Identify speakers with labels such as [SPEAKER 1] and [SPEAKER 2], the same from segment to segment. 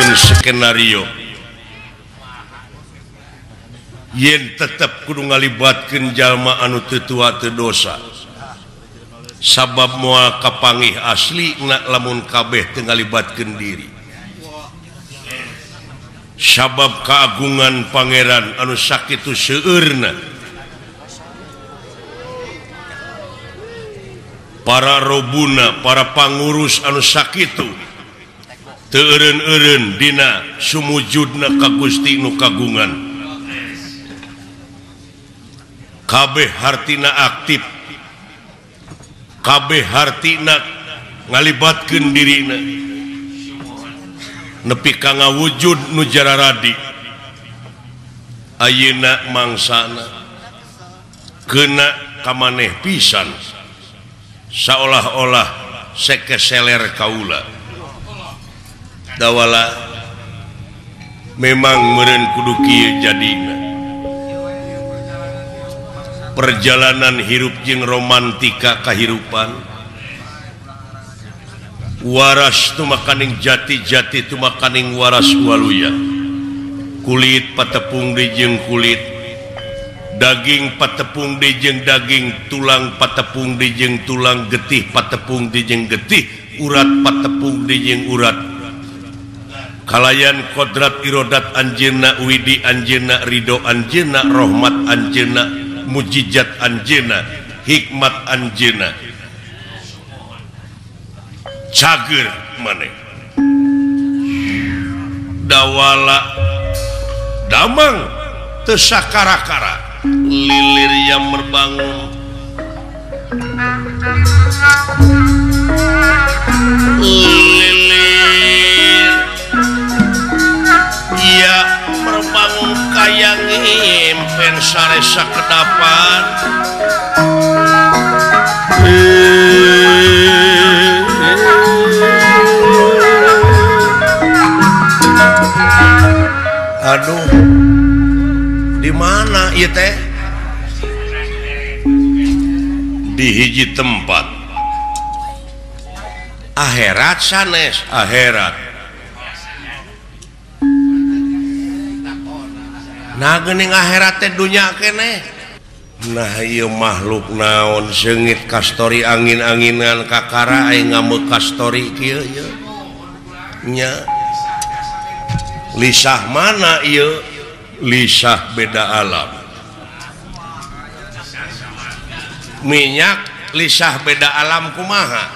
[SPEAKER 1] ngalibatkeun skenario yen tetep kudu ngalibatkeun jalma anu teu tua teu dosa sabab moal kapangih asli na lamun kabeh teu ngalibatkeun diri sabab keagungan pangeran anu sakitu seueurna para robuna para pangurus anu sakitu teu eureun-eureun dina sumujudna ka Gusti nu kagungan kabeh hartina aktif kabeh hartina ngalibatkeun dirina nepi ka ngawujud nu jararadi ayeuna mangsana keuna ka maneh pisan saolah-olah sekeseler kaula dawala memang meureun kudu kieu jadina perjalanan hirup jeung romantika kahirupan waras tumakaning jati-jati tumakaning waras waluya kulit patepung deui jeung kulit daging patepung deui jeung daging tulang patepung deui jeung tulang getih patepung deui jeung getih urat patepung deui jeung urat kalayan kodrat irodat anjeunna widi anjeunna ridho anjeunna rahmat anjeunna mujizat anjeunna hikmat anjeunna cager maneh dawala damang teu sakara-kara lilir yang merbangun lilir ia merbangun kaya ngimpen saresa kedapan aduh di mana ieu teh di hiji tempat akhirat sanes akhirat nah geuning akhirat teh dunya keneh nah ieu makhluk naon seungit kastori angin-anginan kakara aing ngameuk kastori kieu ieu nya lisah mana ieu lisah beda alam minyak lisah beda alam kumaha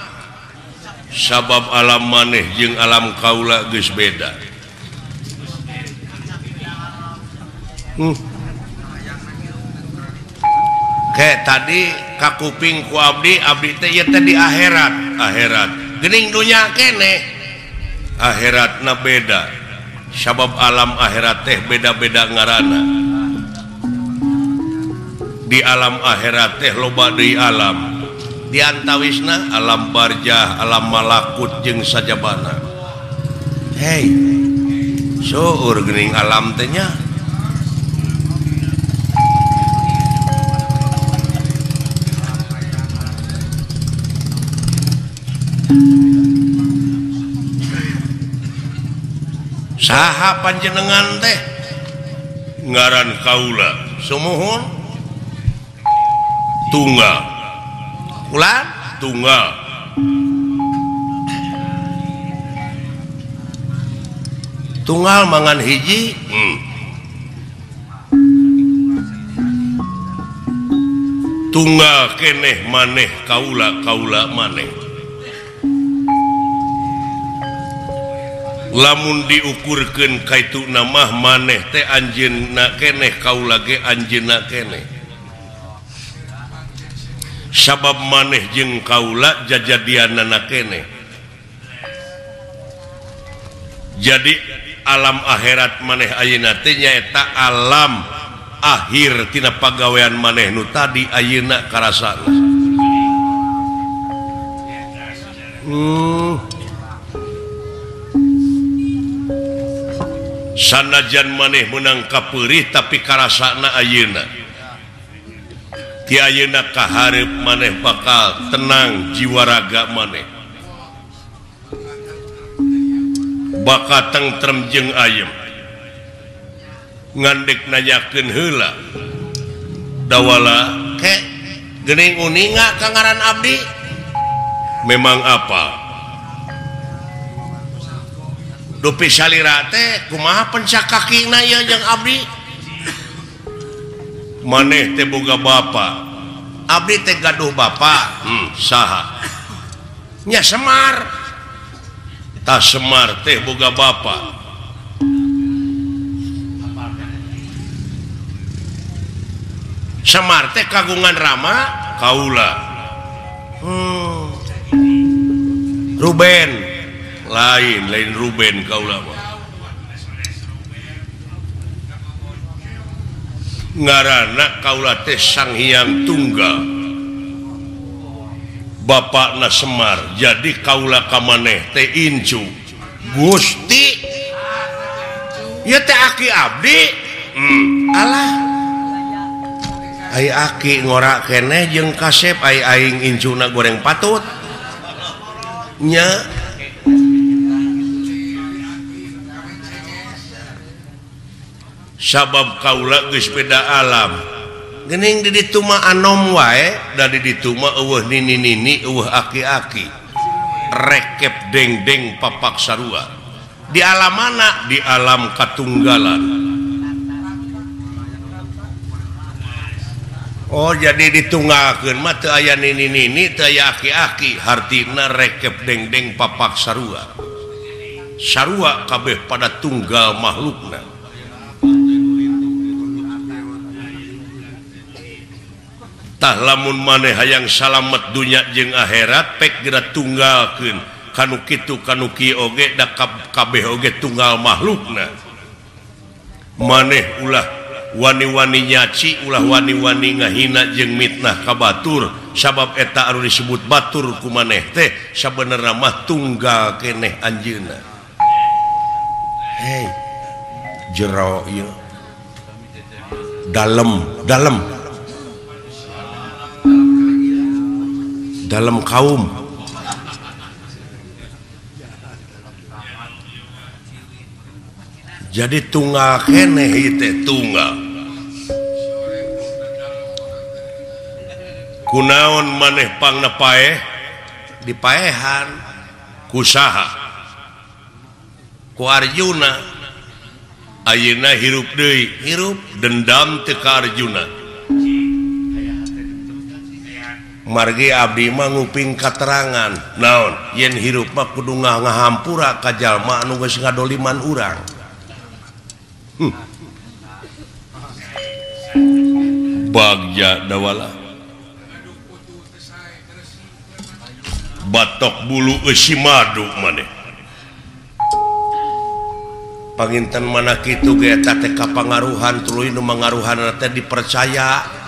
[SPEAKER 1] sabab alam maneh jeung alam kaula geus beda kayak tadi kakuping ku abdi abdi teh ieu teh di akhirat akhirat geuning dunya keneh akhiratna beda sabab alam akhirat teh beda-beda ngaranna di alam akhirat teh loba deui alam di antawisna alam barjah alam malakut jeung sajabana hei seueur geuning alam teh nya saha panjenengan teh ngaran kaula sumuhun tunggal kula tunggal tunggal mangan hiji tunggal keneh maneh kaula kaula maneh lamun diukurkeun kaitu namah maneh teh anjeunna keneh kaula ge anjeunna keneh sabab maneh jeung kaula jajadianana keneh jadi alam akhirat maneh ayeuna teh nyaeta alam akhir tina pagawean maneh nu tadi ayeuna karasana sanajan maneh menang kapeurih tapi karasana ayeuna ti ayeuna kahareup maneh bakal tenang jiwa raga maneh Bakal tentrem jeung ayem. Ngandek nanyakeun heula. Dawala ke geuning uninga ka ngaran abdi? Memang apa? Dupi salira teh kumaha pencak kakina ieu jeung abdi? Maneh teh boga bapa. Abdi teh gaduh bapa. Saha? Nya Semar. Tah Semar teh boga bapa. Semar teh kagungan Rama kaula. Ruben lain lain Ruben kaula mah. Ngaranna kaula teh Sang Hyang Tunggal. Bapakna Semar jadi kaula ka maneh teh incu. Gusti ieu teh aki abdi. Alah ai aki ngora keneh jeung kasep ai aing incuna goreng patut. Nya sabab kaula geus beda alam. Geuning di ditu mah anom wae, da di ditu mah eueuh nini-nini, eueuh aki-aki. Rekep deng-deng papak sarua. Di alam mana? Di alam katunggalan. Oh jadi ditunggalkeun mah teu aya nini-nini, teu aya aki-aki, hartina rekep deng-deng papak sarua. Sarua kabeh pada tunggal makhlukna. Tah lamun maneh hayang salamet dunya jeung akhirat pek geura tunggalkeun kanu kitu kanu kieu oge da kabeh oge tunggal makhlukna. Maneh ulah wani-wani nyaci, ulah wani-wani ngahina jeung mitnah ka batur, sabab eta anu disebut batur ku maneh teh sabenerna mah tunggal keneh anjeunna. Hei, jero ieu. Dalem, dalem. Dalam kaum. Jadi tunggal keneh ieu teh tunggal. Kunaon maneh pangna paeh dipaehan ku saha? Ku Arjuna. Ayeuna hirup deui, hirup dendam teu ka Arjuna. Margi abdi mah nguping katerangan naon yen hirup mah kudu ngahampura ka jalma anu geus ngadoliman urang. Bagja dawala batok bulu eusi madu maneh. Panginten mana kitu ge eta teh kapangaruhan tuluy nu mangaruhanna teh dipercaya.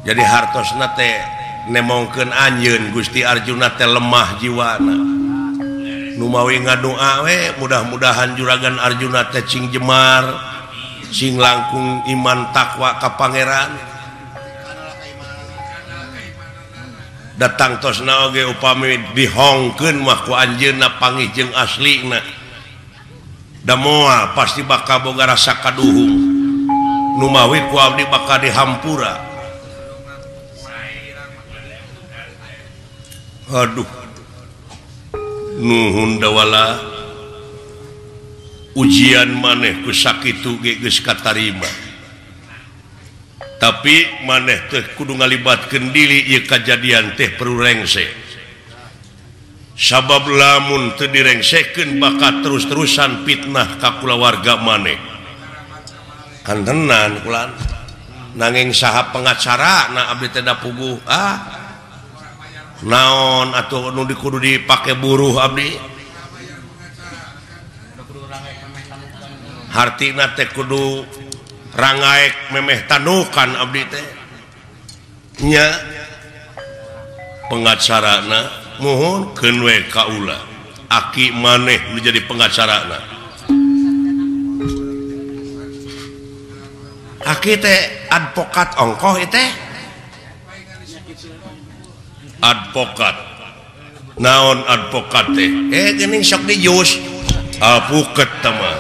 [SPEAKER 1] Jadi hartosna teh nemongkeun anjeun Gusti Arjuna teh lemah jiwana. Nu mawi ngadoa we mudah-mudahan juragan Arjuna teh cing jemar, sing langkung iman takwa ka pangeran. Datang tosna oge upami dihongkeun mah ku anjeunna panggih jeung aslina. Da moal pasti bakal boga rasa kaduhung. Nu mawi ku abdi bakal dihampura. Aduh, nuhun dawala ujian maneh ku sakitu ge geus katarima. Tapi maneh teh kudu ngalibatkeun diri ieu kajadian teh perlu rengse. Sabab lamun teu direngsekeun bakal terus-terusan fitnah ka kulawarga maneh. Kantenan kulan nanging saha pengacara na abdi teh da puguh ah. Naon atau nu dikudu dipake buruh abdi hartina teh kudu rangaek memeh tanukan abdi teh nya pengacarana muhun keun we kaula aki maneh nu jadi pengacarana aki teh advokat ongkoh teh advokat Naon advokat teh? Geuning sok di jus. Alpuket teh mah.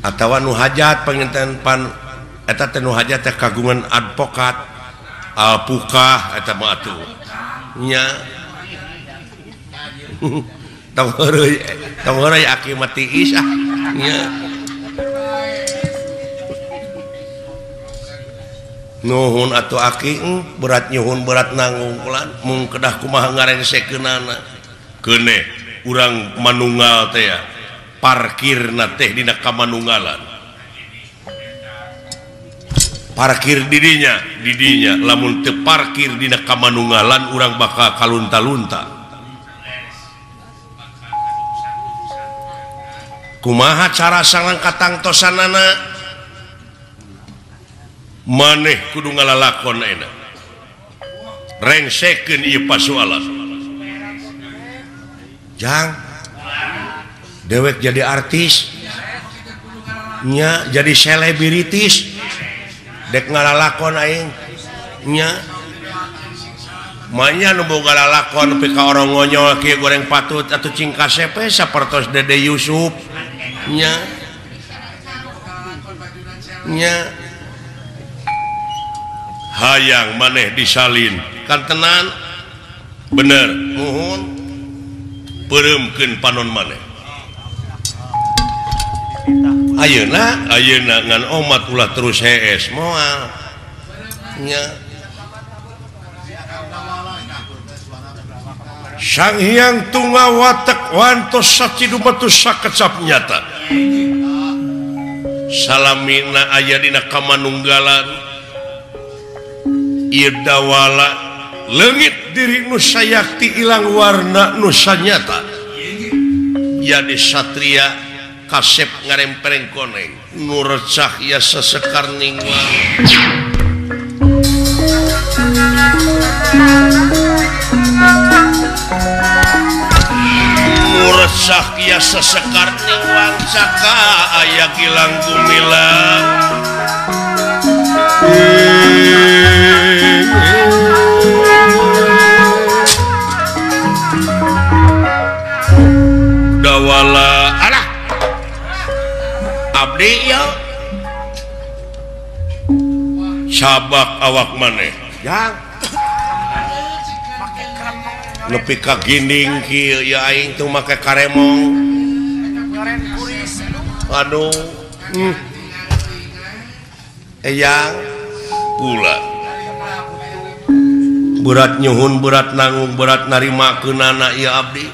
[SPEAKER 1] Atawa nu hajat panginten pan eta teh nu hajat teh kagungan advokat alpukah eta mah atuh. Nya. Tong heureuy aki mah tiis ah. Nya. Nuhun atuh aki berat nyuhun berat nanggung kulan mung kedah kumaha ngarengsekeunana. Keuneh urang manunggal teh ya. Parkirna teh dina kamanunggalan. Parkir didinya, didinya lamun teu parkir dina kamanunggalan urang bakal kalunta-lunta. Kumaha cara sareng katangtosanana? Maneh kudu ngalalakon ayeuna. Rengsekeun ieu pasualan. Jang dewek jadi artis nya jadi selebritis dek ngalalakon aing nya manya nu boga lalakon nepi ka orang ngonyol kieu goreng patut atuh cing kasepe sapertos Dede Yusuf nya nya hayang maneh disalin kan tenan bener muhun peureumkeun panon maneh ayeuna ayeuna ngan omat ulah terus hees moal nya. Sang Hyang Tungawatek wantos sacidumetus sakecap nyata salamina aya dina kamanunggalan ieu dawala leungit diri nu sayakti ilang warna nu sanyata jadi satria kasep ngarempereng koneng nu recah ya sesekar ningwang. Nu recah ya sesekar ningwang caka aya gilang gumilang. Dawala alah abdi ya sabak awak maneh jang nepi ka ginding kieu ya aing teu make karemong aduh eyang pula berat nyuhun berat nanggung berat narimakeunana ieu abdi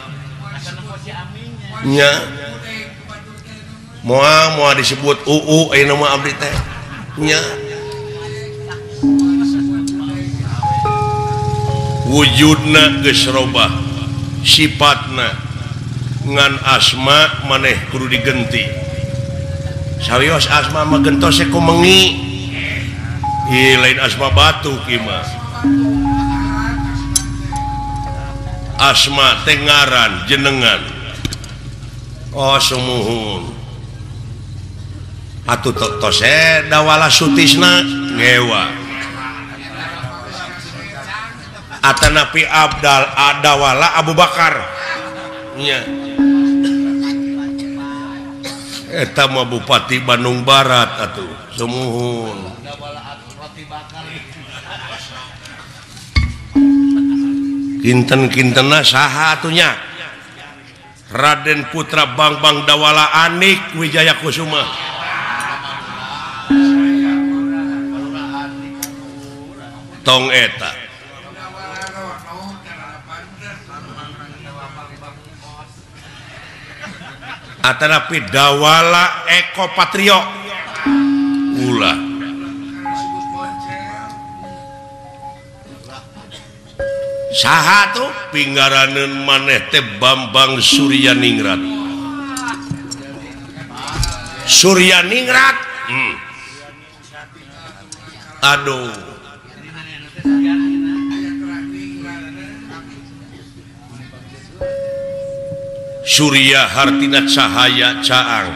[SPEAKER 1] nya moal moal disebut uu ayeuna mah abdi teh nya wujudna geus robah sifatna ngan asma maneh kudu digenti sawios asma mah gentos ku mengi ieu lain asma batu kieu mah asma teh ngaran jenengan oh sumuhun atuh tos dawala sutisna ngewa atanapi Abdal Adawala Abu Bakar nya eta mah Bupati Bandung Barat atuh sumuhun kinten-kintena saha atunya Raden Putra Bangbang Dawala Anik Wijaya Kusuma tong eta atanapi Dawala Eko Patrio ulah saha tuh pinggaraneun maneh teh Bambang Suryaningrat Suryaningrat aduh Surya hartina cahaya caang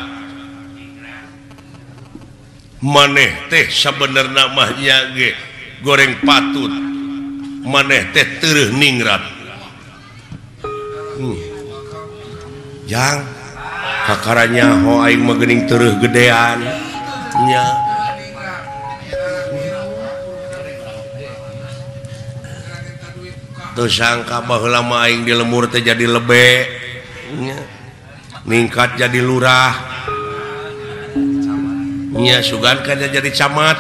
[SPEAKER 1] Maneh teh sabenerna mah nya ge goreng patut. Maneh teh teureun ningrat. Jang kakaranya ho aing mah geuning teureun gedean. Nya. Teu sangka baheula mah aing di lemur teh jadi lebe. Nya. Ningkat jadi lurah. Nya sugan kan jadi camat.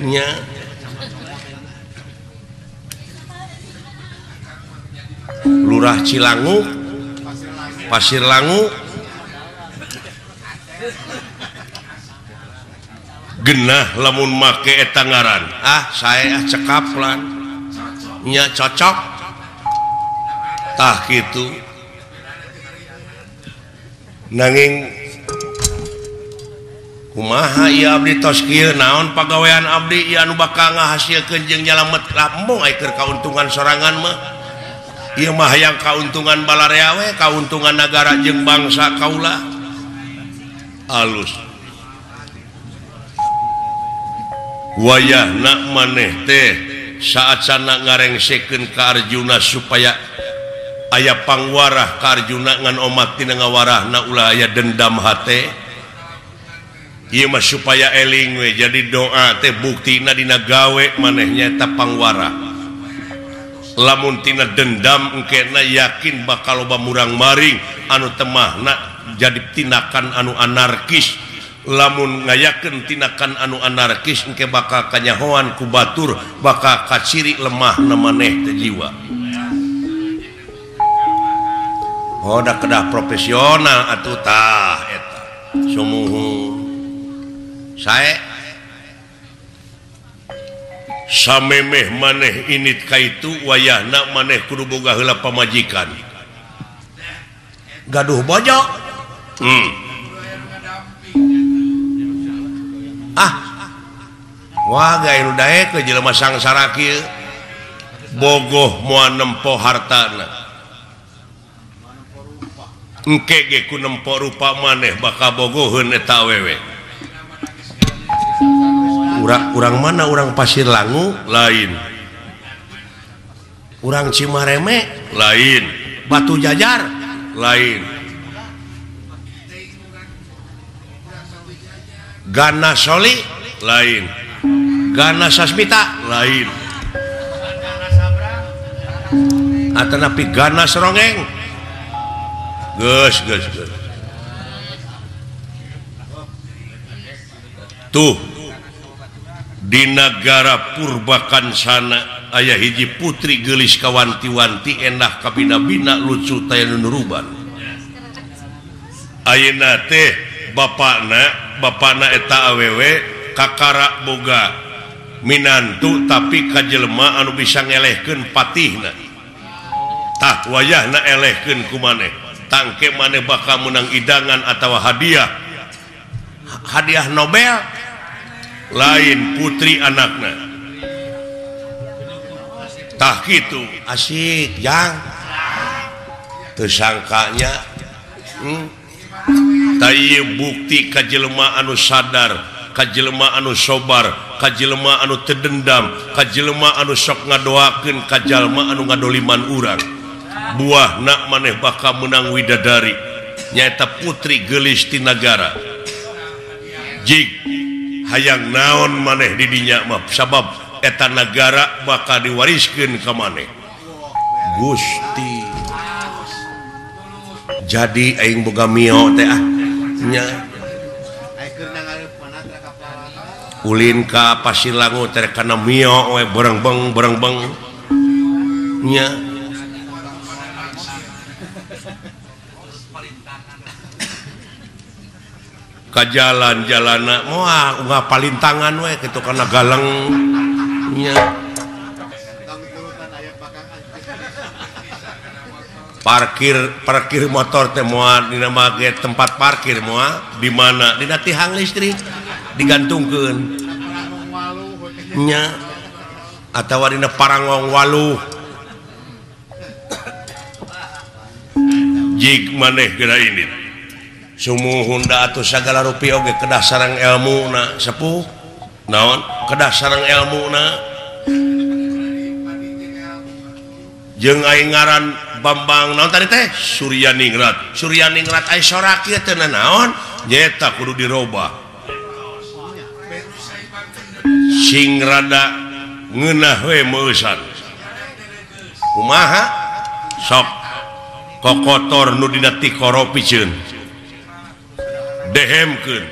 [SPEAKER 1] Nya. Lurah Cilangu, Pasir Langu. Genah lamun make eta ngaran. Ah, sae ah cekap lan. Nya cocok. Tah kitu. Nanging kumaha ieu abdi tos kieu naon pagawean abdi ieu anu bakal ngahasilkeun jeung nyalamet lambung ai keur kauntungan sorangan mah. Ieu mah hayang kauntungan balarea we, kauntungan nagara jeung bangsa kaula. Alus. Wayahna maneh teh saat sana ngarengsekeun ka Arjuna supaya aya pangwarah ka Arjuna ngan omat tina ngawarahna ulah aya dendam hate. Ieu mah supaya eling we, jadi doa teh buktina dina gawe maneh nyaeta pangwarah. Lamun tina dendam engkena yakin bakal loba murang-maring anu temahna jadi tindakan anu anarkis. Lamun ngayakeun tindakan anu anarkis engke bakal kanyahoan ku batur, bakal kaciri lemahna maneh teh jiwa. Oh da kedah profesional atuh tah eta. Sumuhun. Sae samemeh maneh init kaitu wayahna maneh kudu boga heula pamajikan. Gaduh bojo. Ah. Wah gae nu daek ke jelema sangsara kieu. Bogoh moal nempo hartana. Engke ge ku nempo rupa maneh bakal bogoheun eta awewe. Urang mana urang Pasir Langu lain, urang Cimareme lain, Batu Jajar lain, Gana Soli lain, Gana Sasmita lain, atanapi Gana Serongeng. Geus geus geus. Tuh di nagara Purbakansana aya hiji putri geulis kawanti-wanti endah kabina-bina lucu taya nu nuruban. Ayeuna teh bapana eta awewe kakara boga minantu tapi ka jelema anu bisa ngelehkeun patihna. Tah wayahna elehkeun ku maneh. Tangke maneh bakal meunang idangan atawa hadiah. Hadiah Nobel lain putri anakna. Tah kitu asik jang. Teu sangkanya tah ieu bukti ka jelema anu sadar, ka jelema anu sobar, ka jelema anu teu dendam, ka jelema anu sok ngadoakeun ka jalma anu ngadoliman urang. Buahna maneh bakal meunang widadari nyaeta putri geulis ti nagara. Jig hayang naon maneh di dinya mah sabab eta nagara bakal diwariskeun ka maneh. Gusti. Jadi aing boga mio teh ah nya. Ulin ka Pasir Langu teh kana mio we berengbeng berengbeng nya. Ka jalan-jalana moal unggah palintangan we kitu kana galeng nya. Parkir motor teh moal dina mage tempat parkir moal di mana dina tihang listrik digantungkeun nya atawa dina parangong waluh. Jig maneh geura ini. Sumuhun da atuh sagala rupi oge kedah sareng elmuna sepuh. Naon? Kedah sareng elmuna. Jeung aing ngaran Bambang naon tadi teh? Suryaningrat. Suryaningrat ai sorak ieu teh naon? Nyeta kudu dirobah. Sing rada ngeunah we meusan. Kumaha? Sok kokotor nu dina tikoro piceun. Dehemkeun.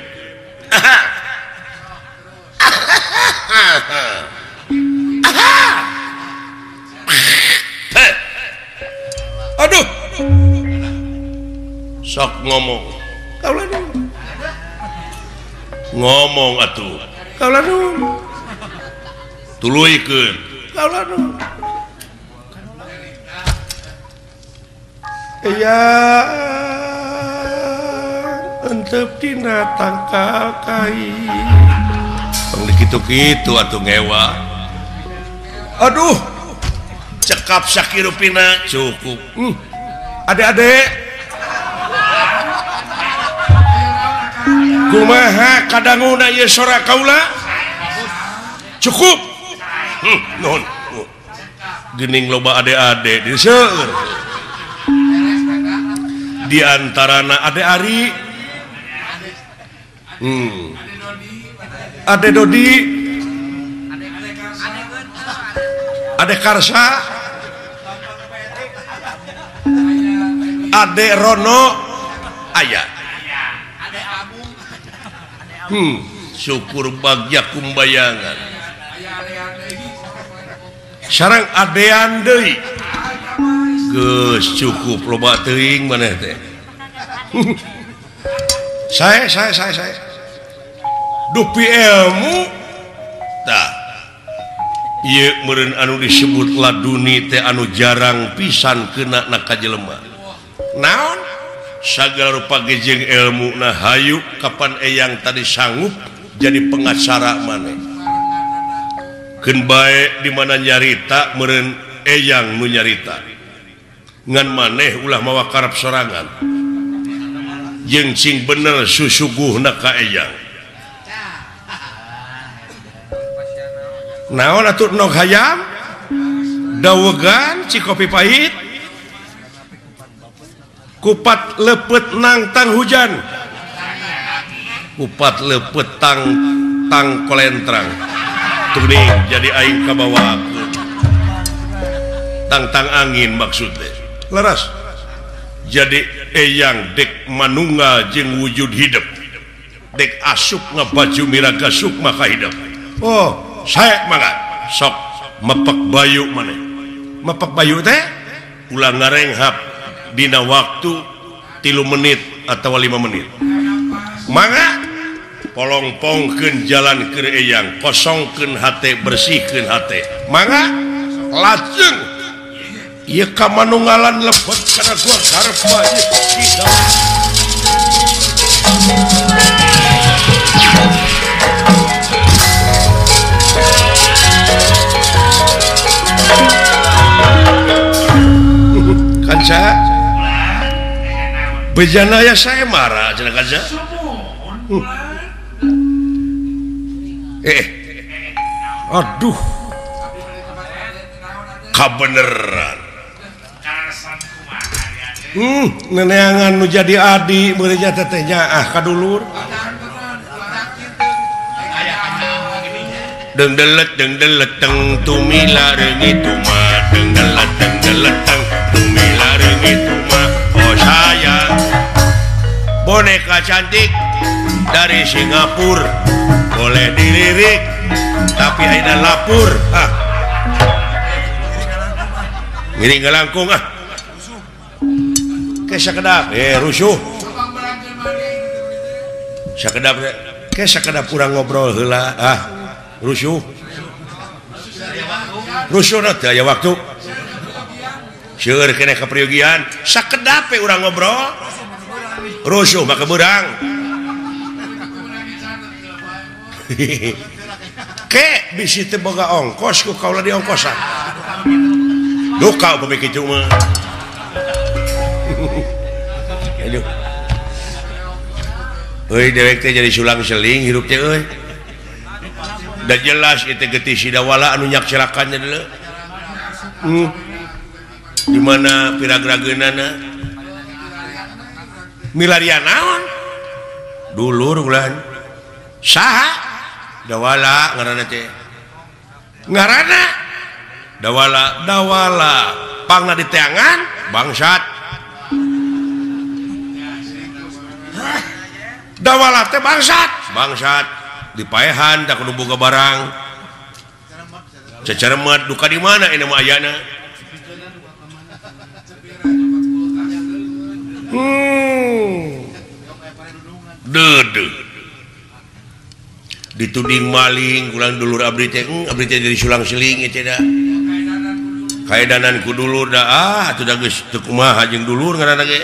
[SPEAKER 1] Aduh. Sok ngomong. Kaula nuhun. Ngomong atuh. Kaula nuhun. Tuluykeun. Kaula nuhun. Iya entep dina tangkal kai. Tong dikitu-kitu atuh ngewa. Aduh. Cekap sakirupina cukup. Adek-adek. Kumaha kadanguna ieu sora kaula? Cukup. Nuhun. Geuning loba adek-adek di seueur. Di antarana Ade Ari. Ade Dodi. Ade Karsa. Ade Rono aya. Syukur bagya kumbayangan. Sareng adean deui. Geus cukup loba teuing maneh teh. Saya dupi ilmu tah. Ieu meureun anu disebut laduni teh anu jarang pisan kena na ka jelema. Naon? Sagala rupa ge jeung elmuna hayu kapan eyang tadi sanggup jadi pengacara maneh. Keun bae di mana nyarita meureun eyang nu nyarita. Ngan maneh ulah mawa karep sorangan. Jeung cing bener susuguhna ka eyang. Naon atuh nog hayam? Dawegan cikopi pahit. Kupat lepet nangtang hujan. Kupat lepet tang tang kolentrang. Tuning jadi aing kabawa aku. Tang-tang angin maksudnya. Leras. Jadi eyang dek manunggal jeung wujud hidup. Dek asup ngabaju miraga sukma ka hidup. Oh, saya mangga sok mepek bayu maneh. Mepek bayu teh ulah ngarenghap dina waktu 3 menit atau 5 menit. Mangga polongpongkeun jalan keur eyang, kosongkeun hate, bersihkeun hate. Mangga lajeng ieu ka manunggalan lebet kana gua karep bae. Kanca bejana ya saya marah cenah kanca. Aduh. Kabeneran. Neneangan nu jadi adi meureunya teteh nyaah ka dulur. Deng delet teng tumila reungit tuma deng delet teng tumila reungit tuma. Oh sayang boneka cantik dari Singapura boleh dilirik tapi ayeuna lapur. Ah ngiring ngalangkung ah ke sakedap rusuh sakedap ke sakedap kurang ngobrol heula ah rusuh rusuh teh aya waktu seueur keneh kapriogian sakedap we urang ngobrol rusuh maka beurang ke bisi teu boga ongkos ku kaula diongkosan duka upami kitu mah. Aduh. Euy dewek teh jadi sulang seling hirup teh euy. Da jelas ieu teh getih si Dawala anu nyakselakan nya deuleu. Di mana piragrageunana? Milarian naon? Dulur ulan. Saha? Dawala ngaranna teh. Ngaranna Dawala, Dawala. Pangna diteangan bangsat. Dawala teh bangsat, bangsat dipaehan tak kudu boga barang. Ceceremet duka di mana ini mah ayana. Dede. Dituding maling ulang dulur abdi teh, abdi teh jadi sulang seling ieu teh da. Kaedanan ku dulur da ah atuh da geus teu kumaha jeung dulur ngaranna ge.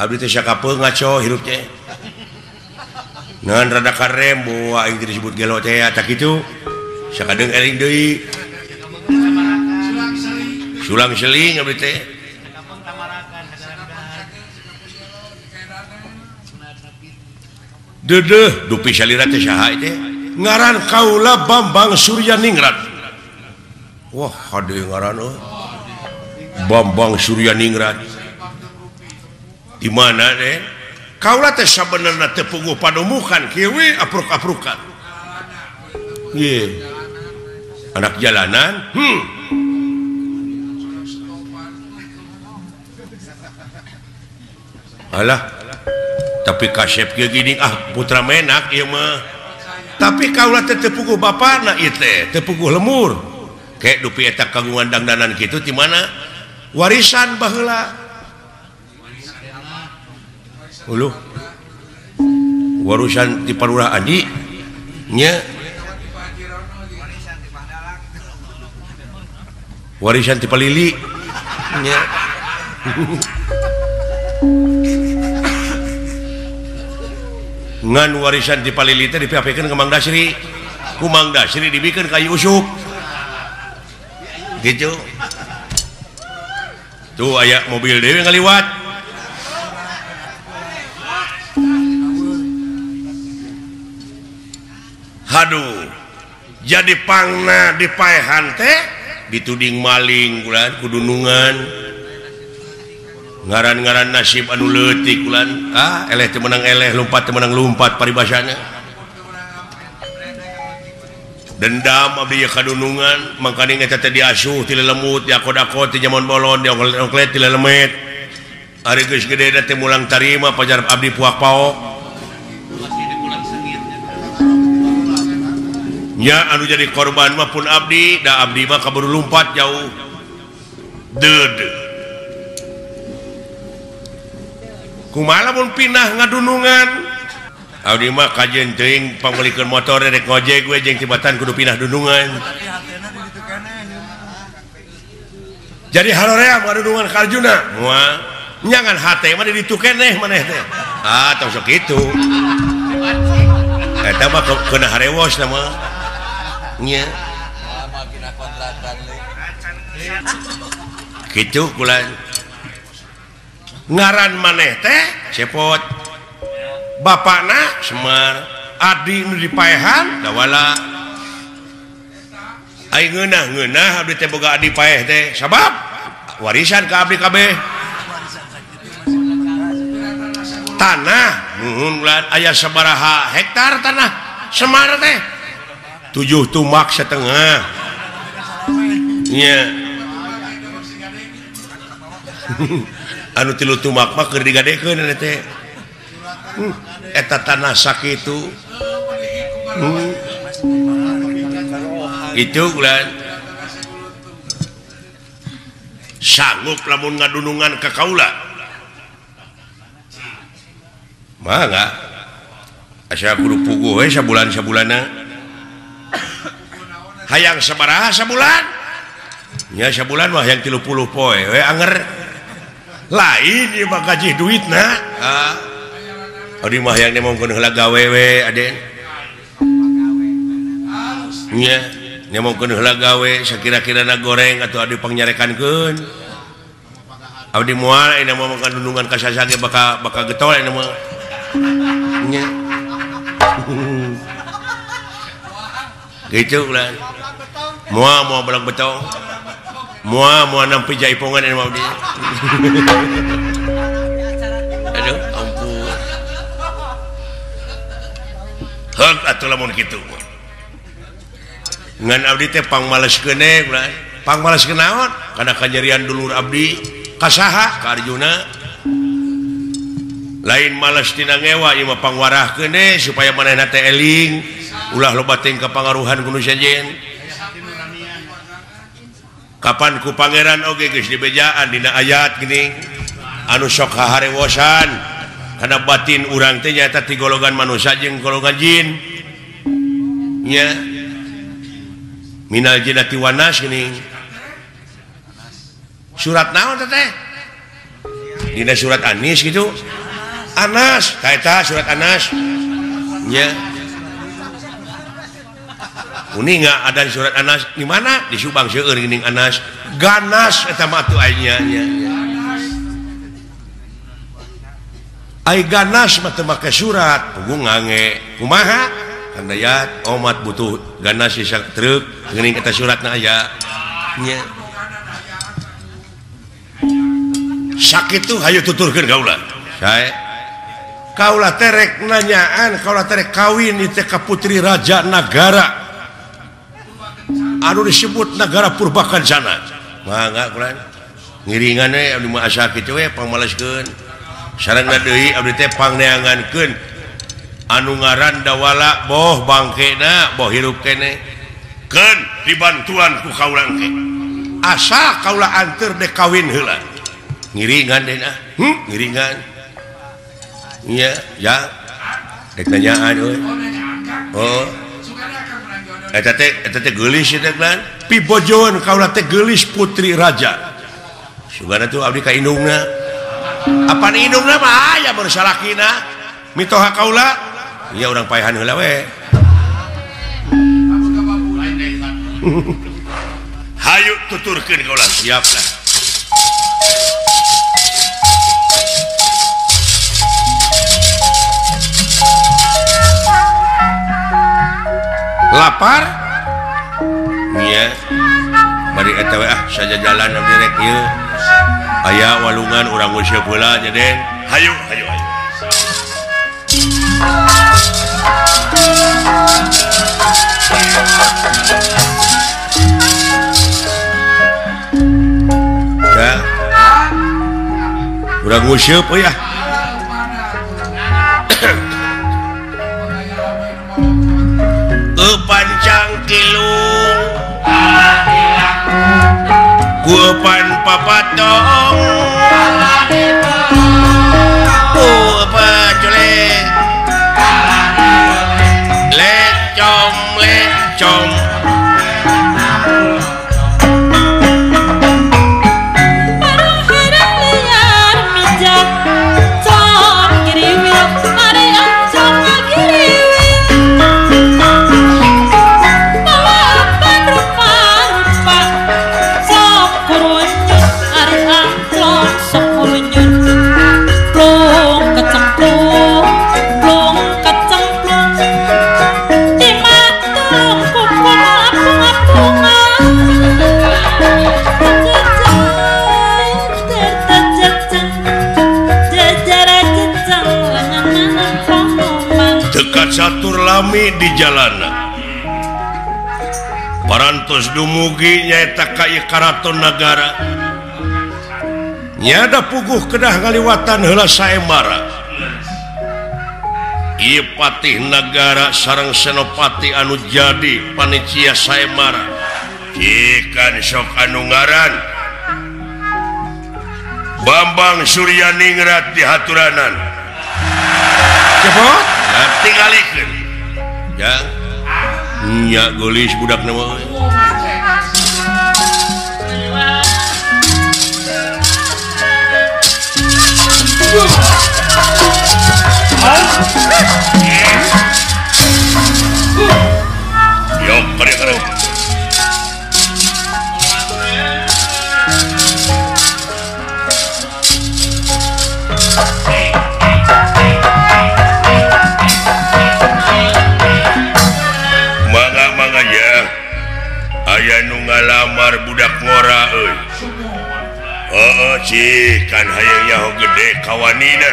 [SPEAKER 1] Abdi teh sakapeung ngaco hirup teh. Ngan rada karem boa aing teh disebut gelo teh tah kitu. Sakadeung eling deui. Sulang seling abdi teh. Dedeh dupi salira teh saha teh? Ngaran kaula Bambang Suryaningrat. Wah, hade ngaran euy. Bambang Suryaningrat. Di mana teh? Kaula teh sabenerna teu puguh padumukan kieu we apruk-aprukan. Ye. Anak jalanan. Alah. Tapi kasep kieu gini ah putra menak ieu mah. Tapi kaula teh teu puguh bapana ieu teh, teu puguh lemur. Kayak dupi eta kagungan dangdanan kitu ti mana? Warisan baheula. Uluh. Warisan ti Parurah Adi nya. Warisan ti Palili nya. Ngan warisan di Palili teh dipiapikeun ka Mang Dasri. Ku Mang Dasri dibikeun ka Yusuf. Gitu. Tuh aya mobil deui ngaliwat. Haduh. Jadi pangna dipaehan teh dituding maling ulan kudunungan. Ngaran-ngaran nasib anu leutik ulan. Ah, eleh teu meunang eleh, lumpat teu meunang lumpat paribasana. Dendam abdi kadunungan, mangkaning eta teh diasuh ti lelemut, diakod-akod ti jamon bolon, diongklet ti lelemet. Ari geus gede teh mulang tarima pajar abdi puak paok. Nya anu jadi korban mah pun abdi, da abdi mah kaburu lumpat jauh. Deudeuh. Kumaha lamun pindah ngadunungan? Abdi mah kajeun teuing pangmeulikeun motor rek ngojek we jeung tibatan kudu pindah dunungan. Jadi haroream ngadunungan ka Arjuna. Moal nyangan hate mah di ditu keneh maneh teh. Ah, tong sok kitu. Eta mah keuna harewos na mah. Nya. Kitu kula. Ngaran maneh teh Cepot, bapakna Semar, adi nu dipaehan Dawala. Ai ngeunah-ngeunah abdi teh boga adi paeh teh sabab warisan ka abdi kabeh. Tanah nuhun ulan aya sabaraha hektar tanah Semar teh 7 tumak setengah. Nya. Anu 3 tumak mah keur digadekeun eta teh. Eta tanah sakitu. Itu ulan. Sanggup lamun ngadunungan ka kaula. Mangga. Asa kudu puguh we sabulan-sabulanna. Hayang sabaraha sabulan? Nya sabulan mah hayang 30 poe we anger. Lain ieu mah gaji duitna. Ah. Abdi mah hayang nemongkeun heula gawe we Aden. Nya, nemongkeun heula gawe sakira-kirana goreng atuh abdi pangnyarekankeun. Abdi moal ayeuna mah ngadundungan ka sasa ge bakal bakal getol ayeuna mah. Nya. Gitu lah. Moal moal belang betong. Moal moal nampi jaipongan ayeuna mah abdi. Aduh, ampun. Heug atuh lamun kitu. Ngan abdi teh pangmales keun ulah. Pangmales naon? Kana kanyerian dulur abdi ka saha? Ka Arjuna. Lain males tina ngewa ieu mah pangwarahkeun supaya manehna teh eling, ulah loba teuing kapangaruhan ku nu sejen. Kapan ku pangeran oge geus dibejaan dina ayat geuning anu sok haharewosan kana batin urang teh nyaeta ti golongan manusia jeung golongan jin. Nya minal jinnati wan nas geuning. Surat naon teh? Dina surat Anis gitu. Anas, ka eta surat Anas. Nya. Uninga ada surat Anas di mana? Di Subang seueur geuning Anas. Ganas eta mah atuh aya nya. Ai ganas mah teu make surat, puguh ngange. Kumaha? Kang Dayat omat butuh ganas sisa truk geuning eta suratna aya. Nya. Sakitu hayu tuturkeun kaula. Sae. Kaula terek nanyaan, kaula terek kawin di teh ka putri raja nagara. Anu disebut nagara Purbakancana. Mangga kulan. Ngiringan we abdi mah asa kitu we pangmaleskeun. Sarengna deui abdi teh pangneangankeun anu ngaran dawala boh bangkena boh hirup keneh. Keun dibantuan ku kaula engke. Asa kaula anteur dek kawin heula. Ngiringan deui ah. Ngiringan. Iya, ya. Dek nanyaan euy. Oh. Eta teh geulis teh kan. Pibojoeun kaula teh geulis putri raja. Sugana tuh abdi ka indungna. Apan indungna mah aya mun salakina. Mitoha kaula? Iya urang paehan heula we. Hayu tuturkeun kaula, siap lah. Lapar? Iya. Bari eta we ah saja jalan abdi rek ieu. Aya walungan urang nguseup heula nya Den. Hayu, hayu, hayu. Ya. Urang nguseup euy ah. Pancang kilung kupan papatong kupan colek lecom lecom catur lami di jalana parantos dumugi nyaeta ka ieu karaton nagara nyada puguh kedah ngaliwatan heula saembara ieu patih nagara sareng senopati anu jadi panitia saembara cikan sok anu ngaran Bambang Suryaningrat di haturanan cepot tingalikeun ya nya geulis budak na mah Yo kare kare Aya nu ngalamar budak ngora euy. Heeh, cik kan hayang nyaho gede kawanina.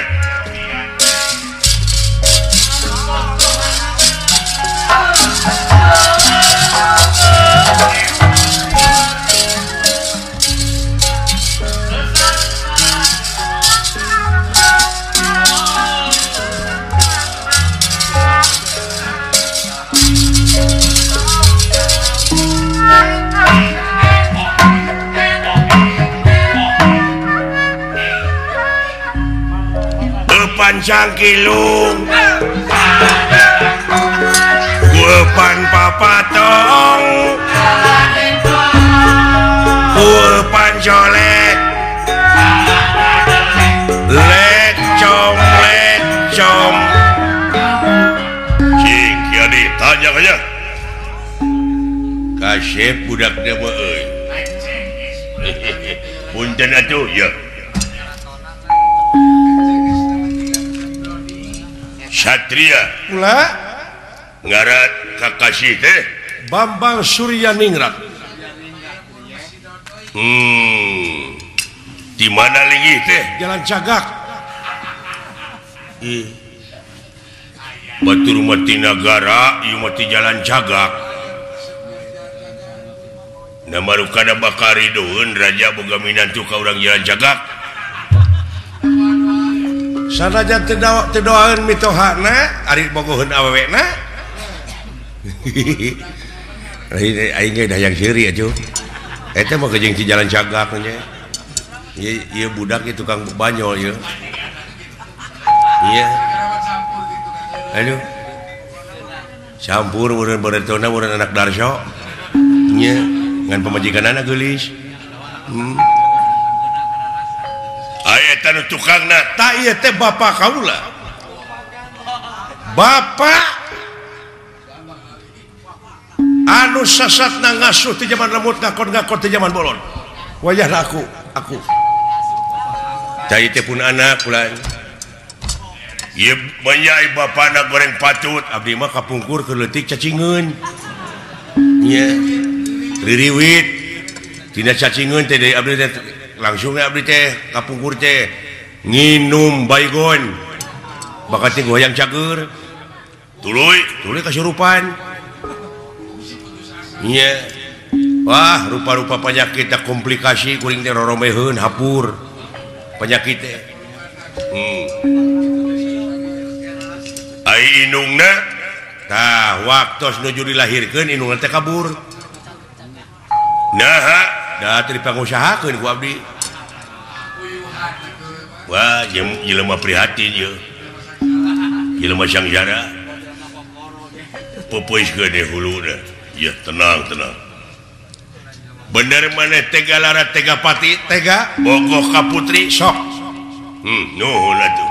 [SPEAKER 1] Pancang kilung kuepan papatong kuepan colek lecom lecom cing kieu ditanya aja kasep budak teh mah euy punten atuh ya. Satria
[SPEAKER 2] pula
[SPEAKER 1] ngaran kakasih teh
[SPEAKER 2] Bambang Surya Ningrat.
[SPEAKER 1] Di mana linggih teh?
[SPEAKER 2] Jalan Cagak.
[SPEAKER 1] Batur mati nagara ieu mah ti Jalan Cagak. Na marukana bakari doeun raja boga minantu ka urang Jalan Cagak.
[SPEAKER 2] Sanajan teu doaeun mitohana ari bogoheun awewena.
[SPEAKER 1] Aing ge hayang seuri atuh. Eta mah jeung ti Jalan Cagak nya. Ieu budak ieu tukang banyol ieu. Iya. Aduh. Campur urang baretona urang anak Darso. Nya ngan pamajikanana geulis. Aya tanu tukangna
[SPEAKER 2] ta ieu teh bapa kaula. Bapa anu sasatna ngasuh ti jaman lemut ngakon-ngakon ti jaman bolon. Wayahna aku.
[SPEAKER 1] Ta ieu teh pun anak ulah. Ieu banyak bapana goreng patut, abdi mah kapungkur keur leutik cacingeun. Nya. Ririwit tina cacingeun teh deui abdi teh langsung abdi teh kapungkur teh nginum baygon bakat teh goyang cager tuluy tuluy kasurupan nya. Wah rupa-rupa penyakit teh komplikasi kuring teh roromeheun hapur penyakit teh. Ai indungna tah waktos nuju dilahirkeun indungna teh kabur. Naha da teu dipangusahakeun ku abdi. Wah, jelema prihatin ieu. Jelema sangjara. Popoiskeun deui huluna. Ya tenang, tenang. Bener maneh tega lara tega pati
[SPEAKER 2] tega
[SPEAKER 1] bogoh ka putri
[SPEAKER 2] sok.
[SPEAKER 1] Nuhun atuh.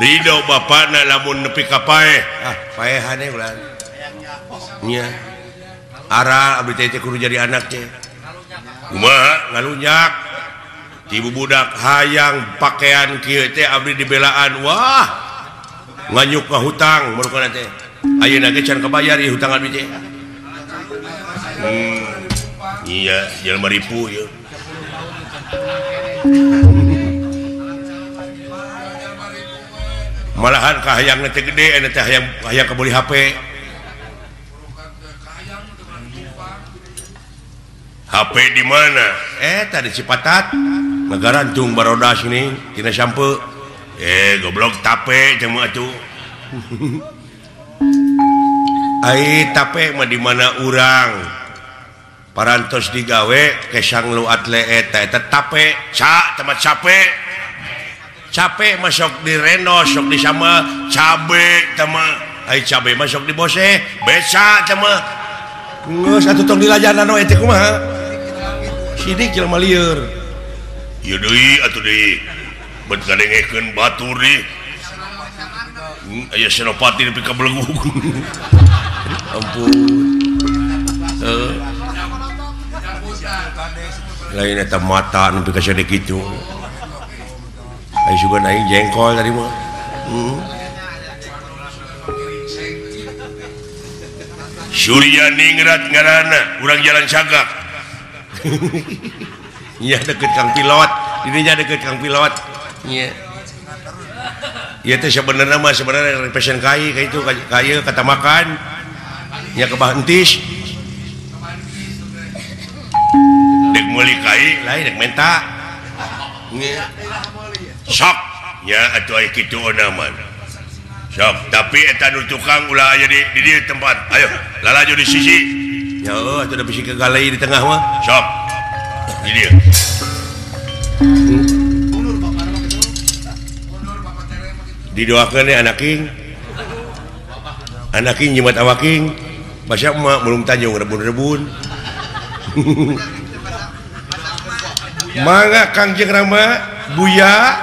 [SPEAKER 1] Ridho bapana lamun nepi ka paeh.
[SPEAKER 2] Ah, paehane ulah. Nya. Ara abdi teh kudu jadi anak teh.
[SPEAKER 1] Kumaha
[SPEAKER 2] ngalunyak
[SPEAKER 1] ti budak hayang pakaian kieu teh abdi dibelaan. Wah, nganyuk ka hutang marukana teh. Ayeuna ge can kabayar ieu hutang abdi teh. Iya, jelema ripu ieu. Malahan ka hayangna teh gede, eta teh hayang kabeli HP. HP di mana?
[SPEAKER 2] Tadi Cipatat.
[SPEAKER 1] Ngagarantung barodas ini tina sampe. Goblok tape teh mah atuh.
[SPEAKER 2] Ai tape mah di mana urang? Parantos digawe kesang lu atle eta eta tape,
[SPEAKER 1] ca tempat cape.
[SPEAKER 2] Cape mah sok direno, sok disama
[SPEAKER 1] cabe teh mah.
[SPEAKER 2] Ai cabe mah sok dibose,
[SPEAKER 1] beca teh mah.
[SPEAKER 2] Geus atuh tong dilajanan we teh kumaha? Sidik jelema lieur.
[SPEAKER 1] Ieu deui atuh deui. Bet ngadengekeun batur deui. Aya Senopati nepi ka belegug.
[SPEAKER 2] Ampun. Lain eta mata nepi ka sadeuk kitu. Ai sugan aing jengkol tadi mah.
[SPEAKER 1] Surya Ningrat ngaranna, urang jalan Cagak. Nya deket Kang Pilot, dirinya deket Kang Pilot. Nya. Ieu teh sebenarnya mah sebenarnya pesen kai ka itu ka kata makan. Nya kebah entis. Dek meuli kai lain dek menta. Nya. Sok nya atuh aya kitu onaman. Sok, tapi eta nu tukang ulah aya di dieu tempat. Ayo, lalajo di sisi. Ya eueuh atuh da bisi kegalai di tengah mah. Sok. Di dieu. Didoakeun we anak king. Anak king nyebat awaking. Basa emak belum tanjung rebun-rebun. Mangga Kangjeng Rama Buya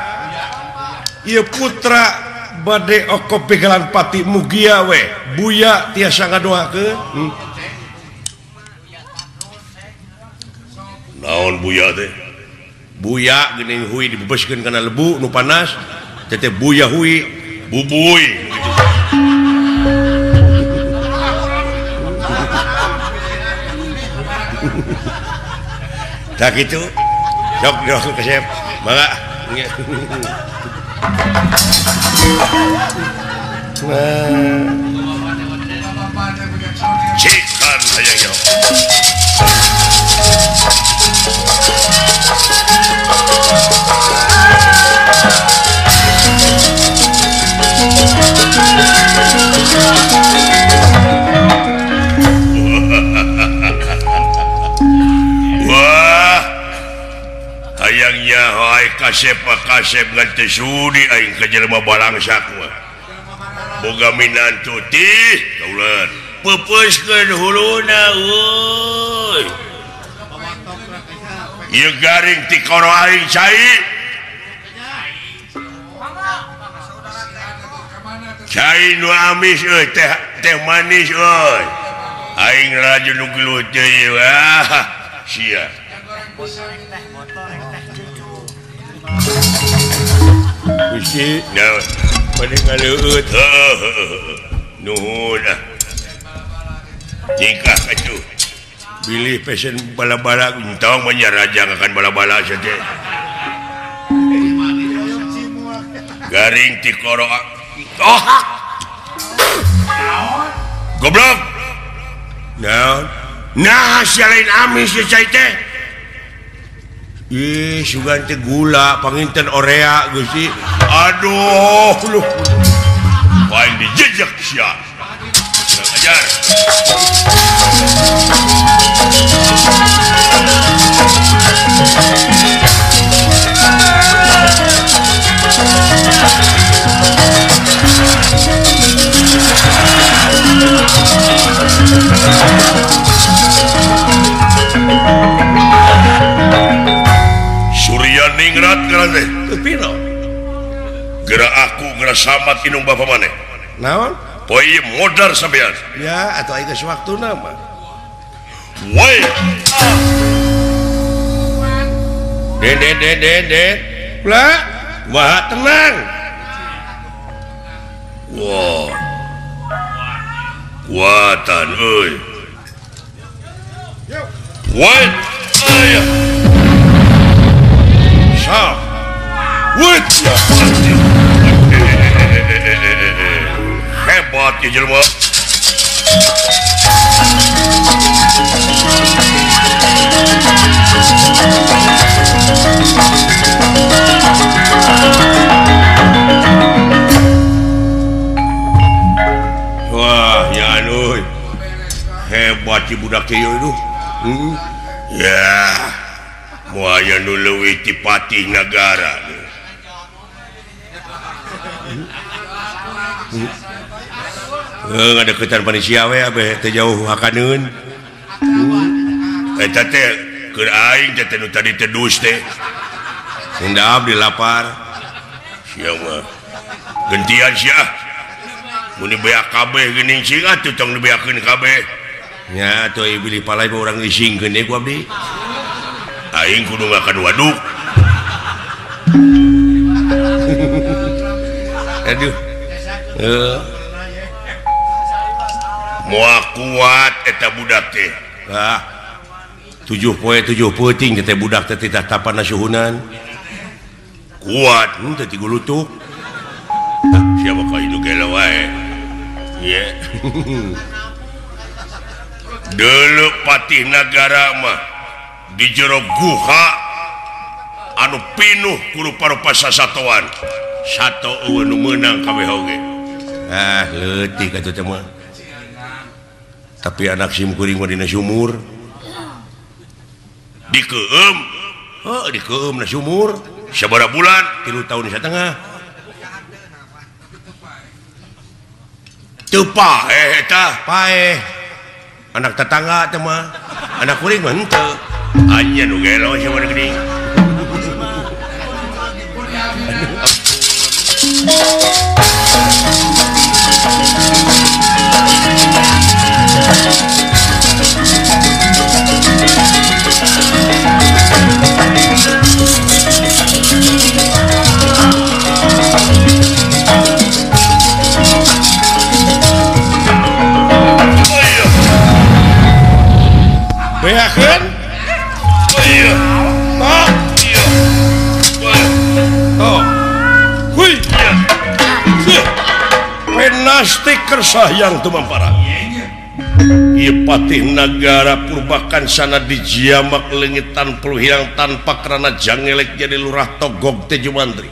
[SPEAKER 1] ieu putra bade okop pegalan pati mugia we Buya tiasa ngadoakeun. Naon Buya teh? Buya geuning hui dibebeskeun kana lebu nu panas teh Buya hui bubuy gitu. Tak gitu. Sok doakeun kasep. Mangga. Nah. Cikan hayang yo. Wah, hayangnya hai kasep kasep ngan teu sudi aing ka jelema balangsak mah. Boga minantu tih kaulan. Peupeuskeun huluna euy. Ieu garing ti koro aing cai. Cai nu amis euy, teh teh manis euy. Aing raju nu gelut teh ah sia. Gusti, naon? Bade ngaleueut. Heuh. Nuhun ah. Tingkah atuh. Bilih pesen bala-bala entong mah nya raja ngakan bala-bala sia teh. Garing ti koro. Oh. Goblok. Naon? Nah, sia lain amis ya cai teh. Ih, sugan teh gula, panginten orea Gusti. Aduh, lu. Paling dijejak sia. Kurang ajar. Surya Ningrat ngaran teh. Teu piro? Geura aku geura samat inung bapa maneh. Naon? Poe ieu modar sampean. Ya, atuh aya geus waktuna mah. Woi. Den den den den den. Lah, wah tenang. Wah. Kuatan euy. Woi. Aya. Sa. Wut. Hebat ya jelema. Wah, ya aduh. Hebat si budak ieu itu. Ya. Moal aya nu leuwih ti patih nagara. Ngadeukeutan panitia we abeh teu jauh hakaneun. Eta teh keur aing teh nu tadi teh dus teh. Henteu abdi lapar. Sia mah. Gentian sia. Mun dibeak kabeh geuning cing atuh tong dibeakeun kabeh. Nya atuh ieu bilih palai mah urang isingkeun deui ku abdi. Aing kudu ngakan waduk. Aduh. Moal kuat eta budak teh. Ah. 7 poe 7 peuting teh budak teh titah tapana suhunan. Kuat teh tigulutuk. Siapa ka itu gelo wae. Ye. Deuleu Patih Nagara mah di jero guha anu pinuh ku rupa-rupa sasatoan. Sato eueuh nu meunang kabeh oge. Ah, leutik atuh teh mah. Tapi anak sim kuring mah dina sumur. Dikeum. Heuh, dikeum na sumur. Sabaraha bulan? 3 tahun setengah. Teu paeh eta, paeh. Anak tetangga teh mah. Anak kuring mah henteu. Anya nu gelo sia mah geuning. Beakeun? Iya. Tok. Iya. Tok. Hui. Iya. Penasti kersah yang tumampara. Ieu Patih Nagara Purbakan sana dijiamak leungitan peluhiang tanpa kerana jangelek jadi lurah Togog Tejumantri.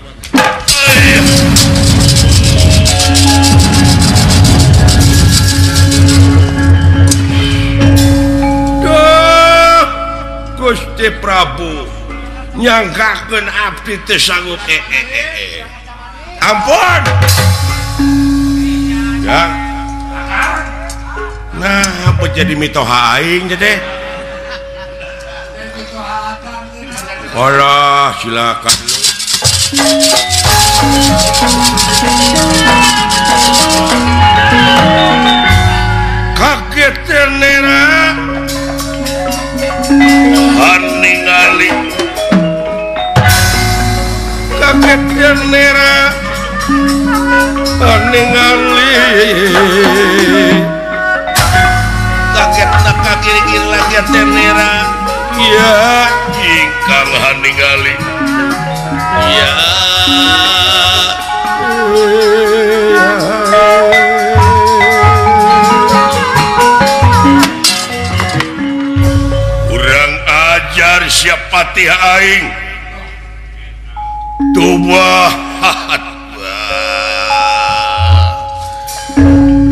[SPEAKER 1] Duh, Gusti Prabu nyangkakeun abdi teu sanggup. Ampun. Ya. Nah, apa jadi mitoha aing teh? Alah, silakan. Kaget nera. Haningali. Kaget nera. Haningali. Kaget nak kiri-kiri lagi tenera. Iya, ingkang haningali. Iya. Kurang ajar siap patih aing. Tubah.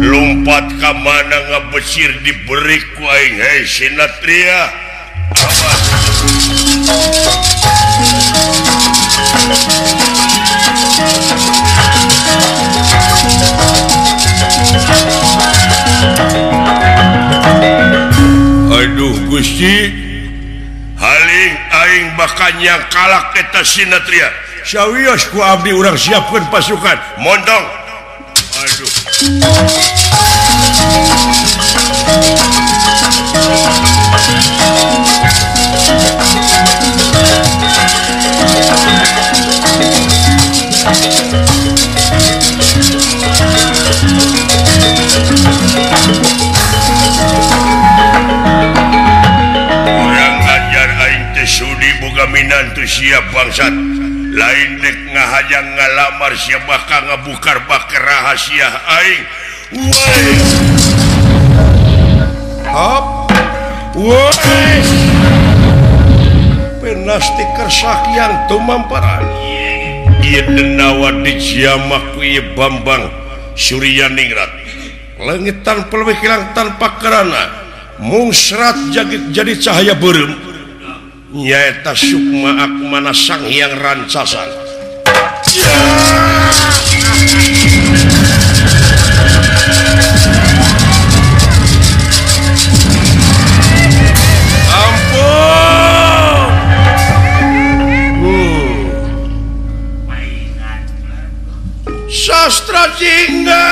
[SPEAKER 1] Lompat ka mana ngabesir diberi ku aing. Hei Sinatria, awas. Aduh Gusti, haling aing bakal nyangkalak eta Sinatria. Sawios ku abdi urang siapkeun pasukan. Montong. Aduh. Kurang ajar aing teh sudi boga minantu sia bangsat. Lain dek ngahajang ngalamar sia bakal ngabukar bakal rahasia aing. Woi. Hop. Woi. Penasti kersakian tumamparan. Ieu denawa dijiamak ku ieu Bambang Suryaningrat. Leungitan peleuwih kilang tanpa kerana. Mung serat jadi cahaya beureum. Nyaeta Sukma Akmana Sang Hyang Rancasan. Ya. Ampun. Sastra Jingga.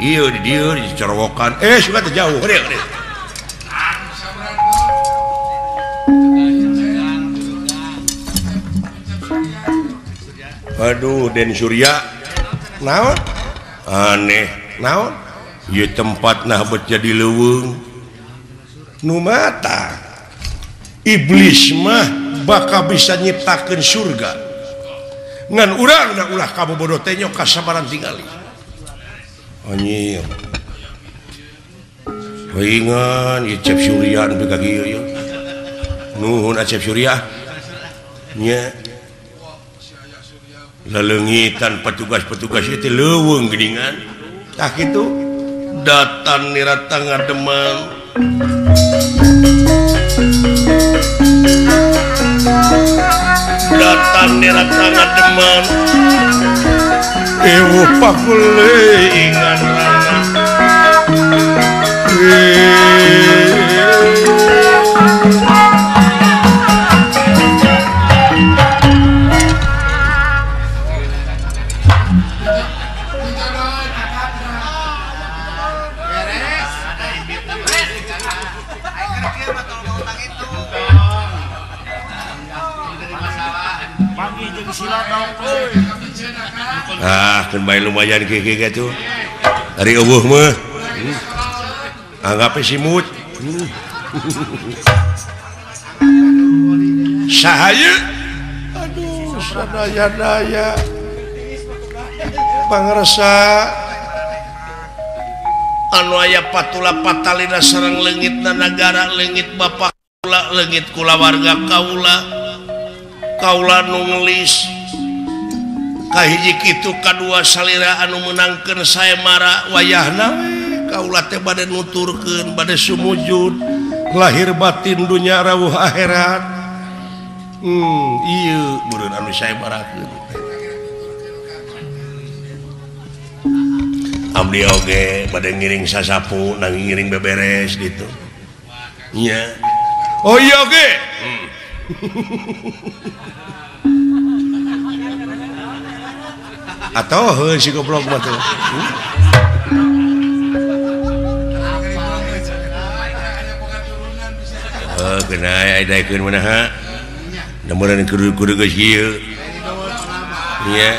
[SPEAKER 1] Ieu di dieu dicerwokan. Suka teh jauh. Gede. Aduh, Den Surya. Naon? Aneh. Naon?
[SPEAKER 2] Ieu tempat nah bet jadi leuweung. Nu mata iblis mah bakal bisa nyiptakeun surga. Ngan urang da ulah kabobodo teh nyok kasabaran tingali. Anjir. Ringan ieu Cep Surya nu ka kieu ieu. Nuhun Acep Surya. Nya. Lelengitan petugas-petugas itu leuweung geuningan. Tah kitu datan nirata ngademan. Datan nirata ngademan. Ewuh pakuleingan rana. Ah, kan bae lumayan kieu kieu dari eueuh mah. Anggap simut. Sahayu. Aduh, sadaya-daya. Pangresa anu aya patula patalina sareng leungitna nagara leungit bapak kula leungit kulawarga kaula. Kaula nu ngelis. Kahiji kitu kadua salira anu meunangkeun saemara wayahna we kaula teh bade nuturkeun bade sumujud lahir batin dunya rawuh akhirat. Ieu meureun anu saemarakeun. Abdi oge bade ngiring sasapu nang ngiring beberes gitu. Nya. Oh iya oge. Atau heuh si goblok mah tuh. Heuh geuna aya daekeun manaha. Da meureun kudu-kudu geus ieu. Nya.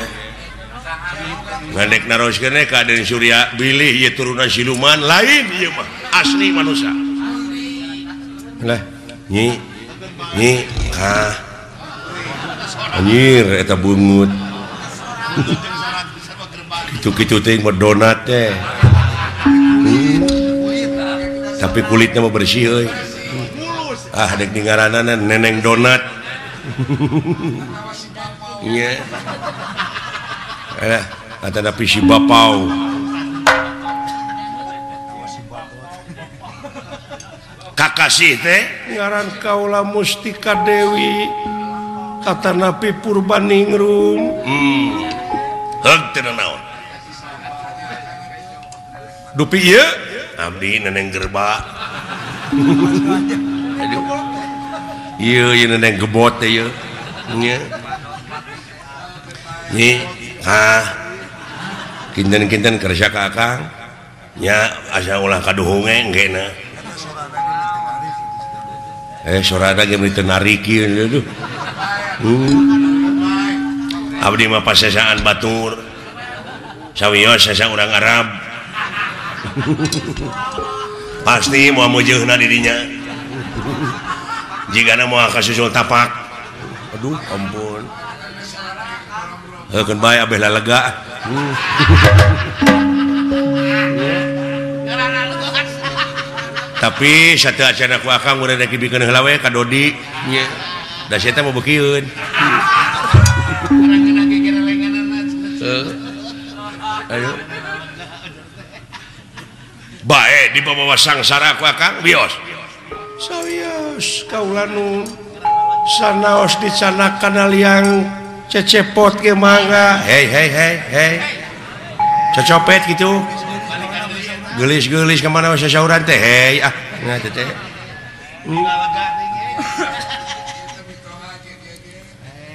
[SPEAKER 2] Ngandek naroskeun ka Aden Surya bilih ieu turunan siluman lain ieu mah asli manusia. Lah nyi nyi ah. Anjir eta bungut. Kitu-kitu teh mah donat teh. Tapi kulitnya mah bersih euy. Ah dek ngaranana neneng donat. Nya. Alah, atanapi si bapau. Kakasih teh ngaran kaula Mustika Dewi. Atanapi Purbaningrum. Heug teu naon. Dupi ieu abdi neneng gerba. Aduh. Ieu ieu neneng gebot teh ieu. Nya. Nyi, ah. Kinten-kinten kerja ka akang. Nya asa ulah kaduhung ge engkena. Sorana ge meuni teu narikeun aduh. Abdi mah pasesaan batur. Sawios sesa urang Arab. Pasti moal meujeuna di dinya. Jigana moal kasusul tapak. Aduh, ampun. Heukeun bae abeh lalega. Tapi satu acana ku akang urang rek dibikeun heula we ka Dodi. Nya. Da sia teh mau beukieun. Ayo. Bae dibawa sangsara ku akang bios. Sawios kaula nu sanaos dicanak kana liang cecepot ge mangga. Hei hei hei hei. Cecopet gitu. Geulis-geulis ka mana sasauran teh hei ah nah teh teh.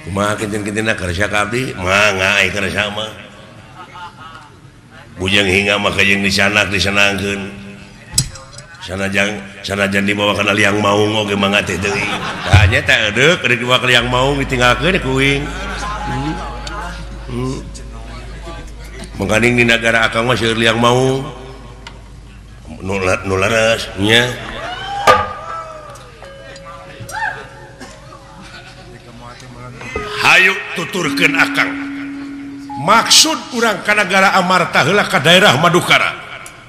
[SPEAKER 2] Kumaha kinten-kintenna karsa ka abdi? Mangga ai karsa mah. Bujang hingga maka jeung disanak disenangkeun. Sanajan dibawa kana liang maung oge mangga teh teuing. Tah nya teh edeuk rek dibawa ka liang maung ditinggalkeun kuing. Mangkaning di nagara akang mah seueur liang maung.
[SPEAKER 1] Nu leres nya. Hayu tuturkeun akang. Maksud urang ka nagara Amarta heula ka daerah Madukara.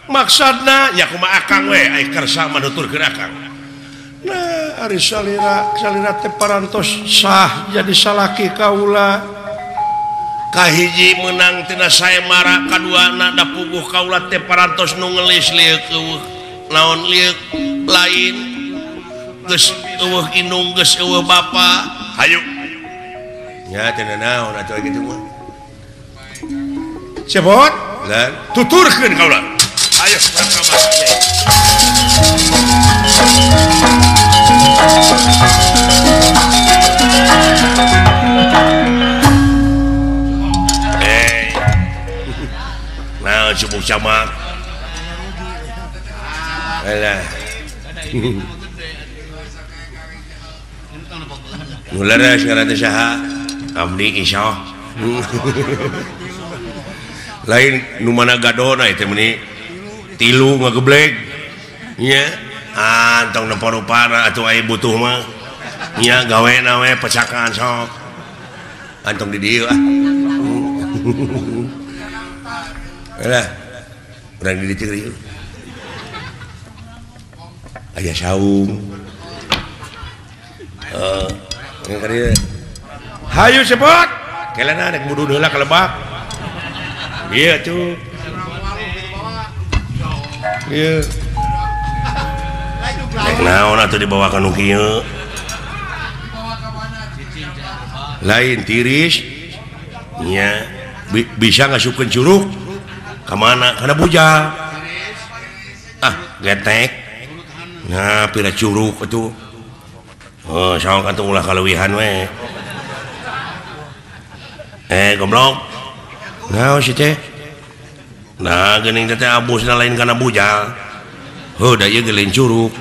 [SPEAKER 1] Maksudna nya kumaha akang we ai kersa manuturkeun akang. Nah, ari salira salira teh parantos sah jadi salaki kaula. Kahiji meunang tina saemara, kaduana da puguh kaula teh parantos nu ngelis lieuk eueuh naon lieuk lain geus eueuh indung geus eueuh bapa. Hayu. Nya teu naon atuh kitu mah. Sebot lan tuturkeun kaula. Ayo urang ka mana. Eh. Nah, cubuk camak. Alah. Nu leres ngaran teh saha? Abdi Isya. Lain nu mana gadona teh meuni tilu ngageblek nya antong nempo rupana atuh aya butuh mah nya gawena we pecakan sok antong di dieu ah. Alah urang di dieu ceu aya saung heuh ka dieu. Hayu cepot kelana rek mudun heula ka lebak. Ieu tuh. Ieu. Rek naon atuh dibawa ka nu kieu? Lain tiris. Nya bisa ngasupkeun curug ka mana? Kana bujal. Ah, getek. Nah, pira curug atuh. Oh, sok atuh ulah kaleuwihan we. Goblok. Naon sih teh? Nah, geuning teh abusna lain kana bujal. Heuh, da ieu ge lain curug.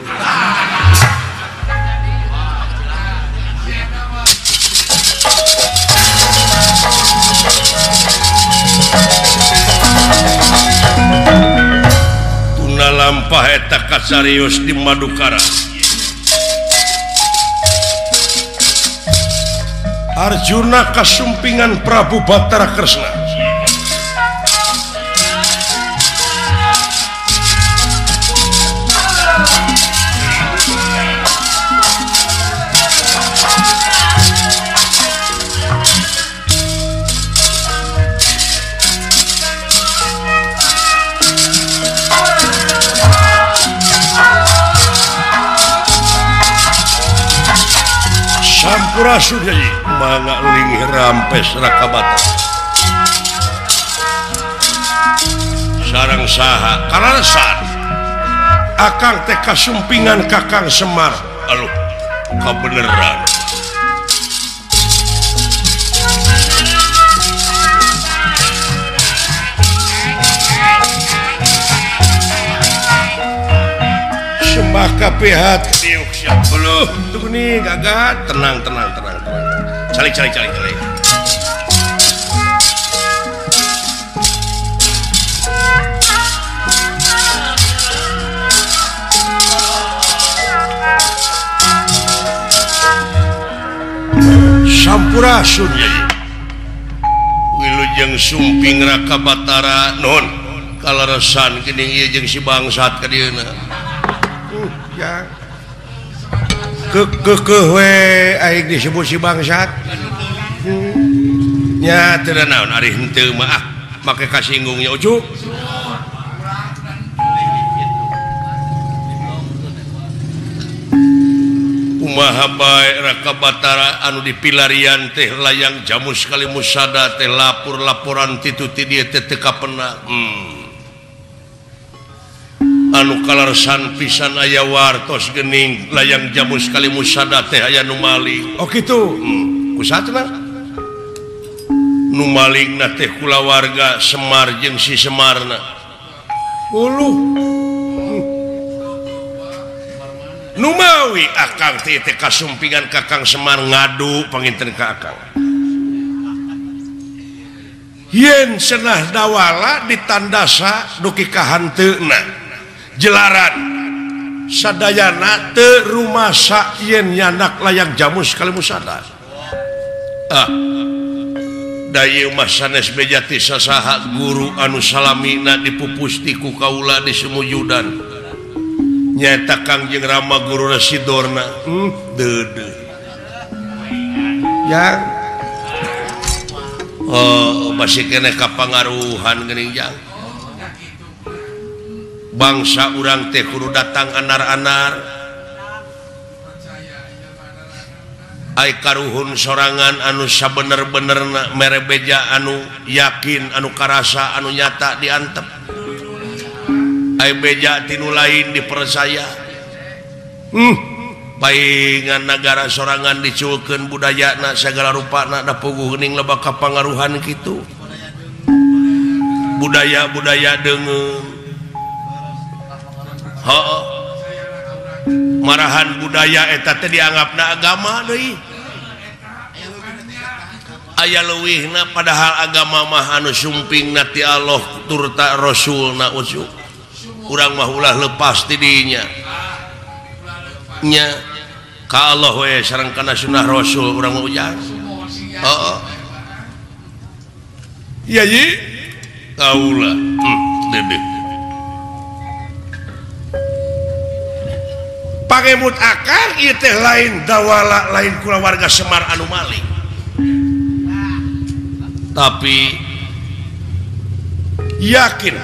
[SPEAKER 1] Tuna lampah eta kasarius di Madukara. Arjuna kasumpingan Prabu Batara Kresna. Sampurasun Yai. Mangga linggih rampes Rakabata. Sareng saha kalaresan akang teh kasumpingan Kakang Semar. Aduh, kabeneran. Sembah kapihat diuk siap beluh tuh nih gagat tenang tenang tenang tenang. Calik calik calik calik. Sampurasun Yai. Wilujeng sumping Raka Batara non kalaresan geuning ieu jeung si bangsat ka dieuna. Ya. Kekeuh we aing disebut si bangsat. Nya teu naon ari henteu mah ah make kasinggungnya ucu. Kumaha bae Raka Batara anu dipilarian teh layang jamus kali musada teh lapor-laporan titu ti dieu teh teu kapena. Anu kalarsan pisan aya wartos geuning layang jamus kali musada teh aya nu maling. Oh kitu. Kusaha cenah? Nu malingna teh kulawarga Semar jeung si Semarna. Uluh. Nu mawi akang teh teh kasumpingan Kakang Semar ngadu panginten ka akang. Yen cenah dawala ditandasa duki ka hanteuna.
[SPEAKER 2] Jelaran sadayana teu rumasa yen nyanak layang jamus kalimusada. Ah da ieu mah sanes beja ti sasaha guru anu salamina dipupus ti ku kaula di sumujudan. Nyaeta Kangjeng Rama Guru Residorna. Deudeuh. Yang oh masih keneh kapangaruhan geuning jang. Bangsa urang teh kudu datang anar-anar. Ai karuhun sorangan anu sabener-benerna mere beja anu yakin anu karasa anu nyata diantep. Ai beja tinu lain dipercaya. Paingan nagara sorangan diculkeun budayana sagala rupana da puguh geuning loba kapangaruhan kitu. Budaya-budaya deungeun. Heuh. Marahan budaya eta teh dianggapna agama deui. Aya leuwihna padahal agama mah anu sumpingna ti Allah turta Rasulna ujuk. Urang mah ulah lepas ti dinya. Nya ka Allah we sareng kana sunnah Rasul urang mah ujang. Heeh. Iya ye kaula. Dedeh. Pangemut akang ieu teh lain dawala lain kulawarga Semar anu maling. Tapi yakin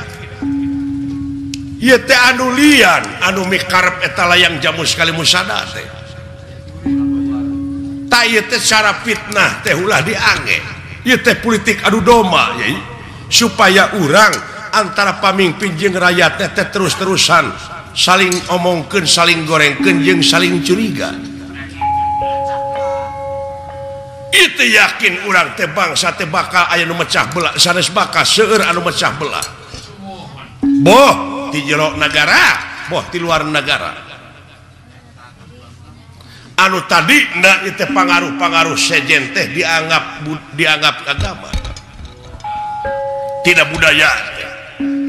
[SPEAKER 2] ieu teh anu lian anu mikarep eta layang jamus kalimusada teh. Ta ieu teh cara fitnah teh ulah diange. Ieu teh politik adu domba yai supaya urang antara pamimpin jeung rakyat teh terus-terusan saling omongkeun, saling gorengkeun jeung saling curiga. Itu yakin urang teh bangsa teh bakal aya nu mecah belah, sanes bakal seueur anu mecah belah. Boh di jero nagara, boh di luar nagara. Anu tadi na ieu teh pangaruh-pangaruh sejen teh dianggap agama. Tidak budaya.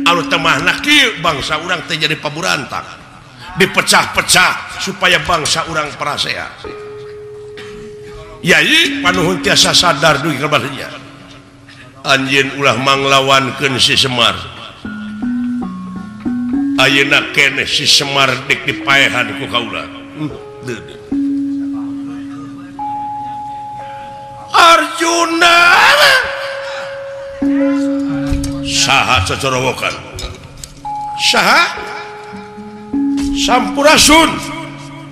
[SPEAKER 2] Anu temahna kieu bangsa urang teh jadi paburantang. Dipecah-pecah supaya bangsa urang parasea. Yai panuhun tiasa sadar dugi ka badinya. Anjeun ulah manglawankeun si Semar. Ayeuna keneh si Semar dek dipaehan ku kaula. Deudeuh. Arjuna saha cocorowokan. Saha? Sampurasun.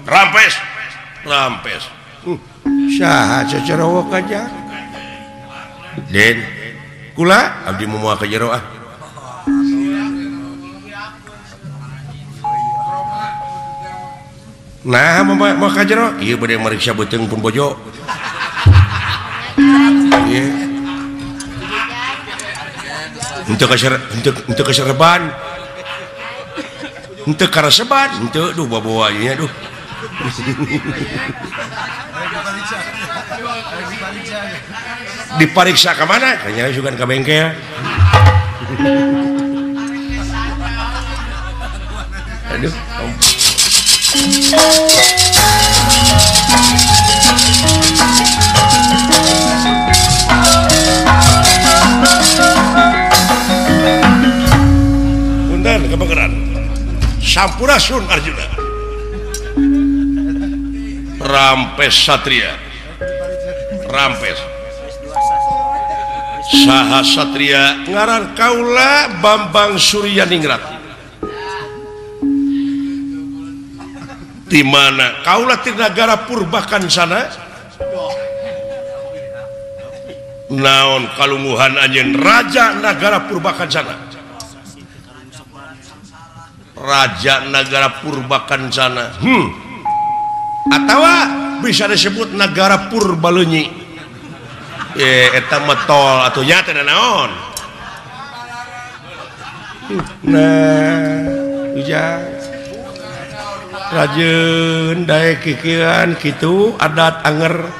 [SPEAKER 2] Rampes. Rampes. Saha cocorowokan ja? Den, kula abdi moal ka jero ah. Nah, mau ka jero? Ieu bade mariksa beuteung pun bojo. Ieu. Henteu henteu kasereban. Henteu karaseban, henteu duh bawa ieu nya duh. Dipariksa ka mana? Kayaknya sugan ka bengkel. Aduh. Punten kebegeran. Sampurasun Arjuna. Rampes Satria. Rampes. Saha Satria ngaran kaula Bambang Suryaningrat. Di mana? Kaula ti nagara Purbakancana. Naon kalungguhan anjeun Raja Nagara Purbakancana. Raja Nagara Purbakancana. Atawa bisa disebut Nagara Purbaleunyi. Eta mah tol atuh nya teh naon. Nah, ujang rajeun daek kikieuan kitu adat anger.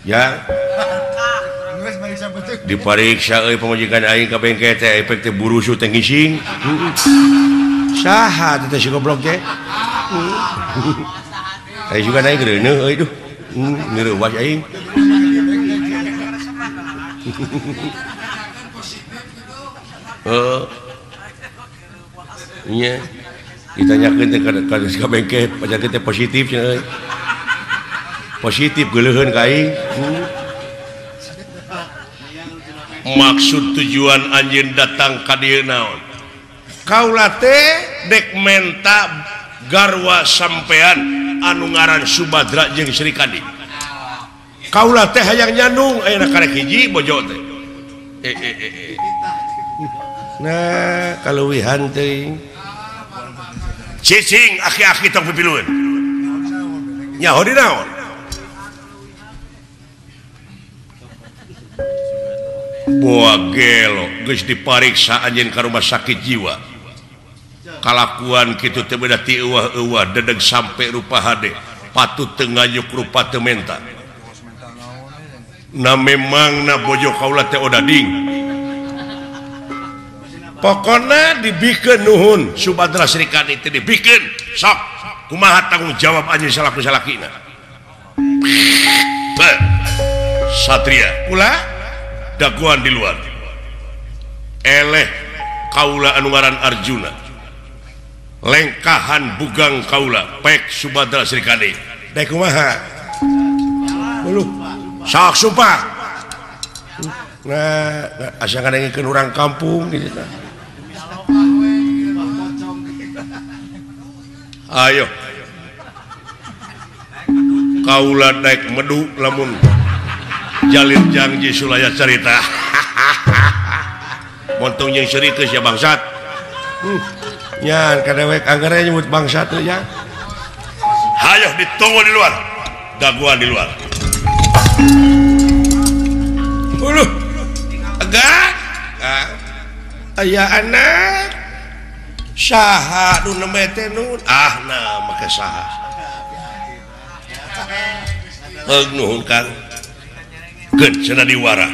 [SPEAKER 2] Ya.
[SPEAKER 1] Dipariksa euy pamajikan aing ka bengke teh efek teh burusu teh ngising. Saha teh si goblok teh? Aing juga naik reuneuh euy duh. Ngeurewas aing. Heeh. Nya. Ditanyakeun teh ka bengke pacar teh positif cenah euy. Positif geuleuheun ka aing. Maksud tujuan anjeun datang ka dieu naon? Kaula teh dek menta garwa sampean anu ngaran Subadra jeung Sri Kandi. Kaula teh hayang nyandung ayeuna karek hiji bojo teh. Nah, kaleuwihan teuing. Cicing aki-aki tong pipilueun. Nyaho di naon? Boa gelo geus dipariksa anjeun ka rumah sakit jiwa. Kalakuan kitu teh beda ti euwah-euwah dedeg sampe rupa hade patut teu ngayuk rupa teu menta. Na memang na bojo kaula teh odading. Pokona dibikeun nuhun Subadra Sri Kandi teh dibikeun sok kumaha tanggung jawab anjeun salaku salakina. Satria kula daguan di luar. Eleh kaula anu ngaran Arjuna. Lengkahan bugang kaula pek Subadra Sri Kandi. Dek kumaha? Uluh, sok sumpah. Nah, asa ngadengikeun urang kampung gitu tah. Ayo. Kaula daek medu lamun jalin janji sulaya cerita. Montong jeung seurikeus ya bangsat. Nyan kadewek anggar nyebut bangsat teh ya. Hayo ditunggu di luar. Daguan di luar. Uluh. Agak. Aya anak. Saha nu nembe teh nun? Ah nah make saha. Heug nuhun Kang. Keun cenah diwara.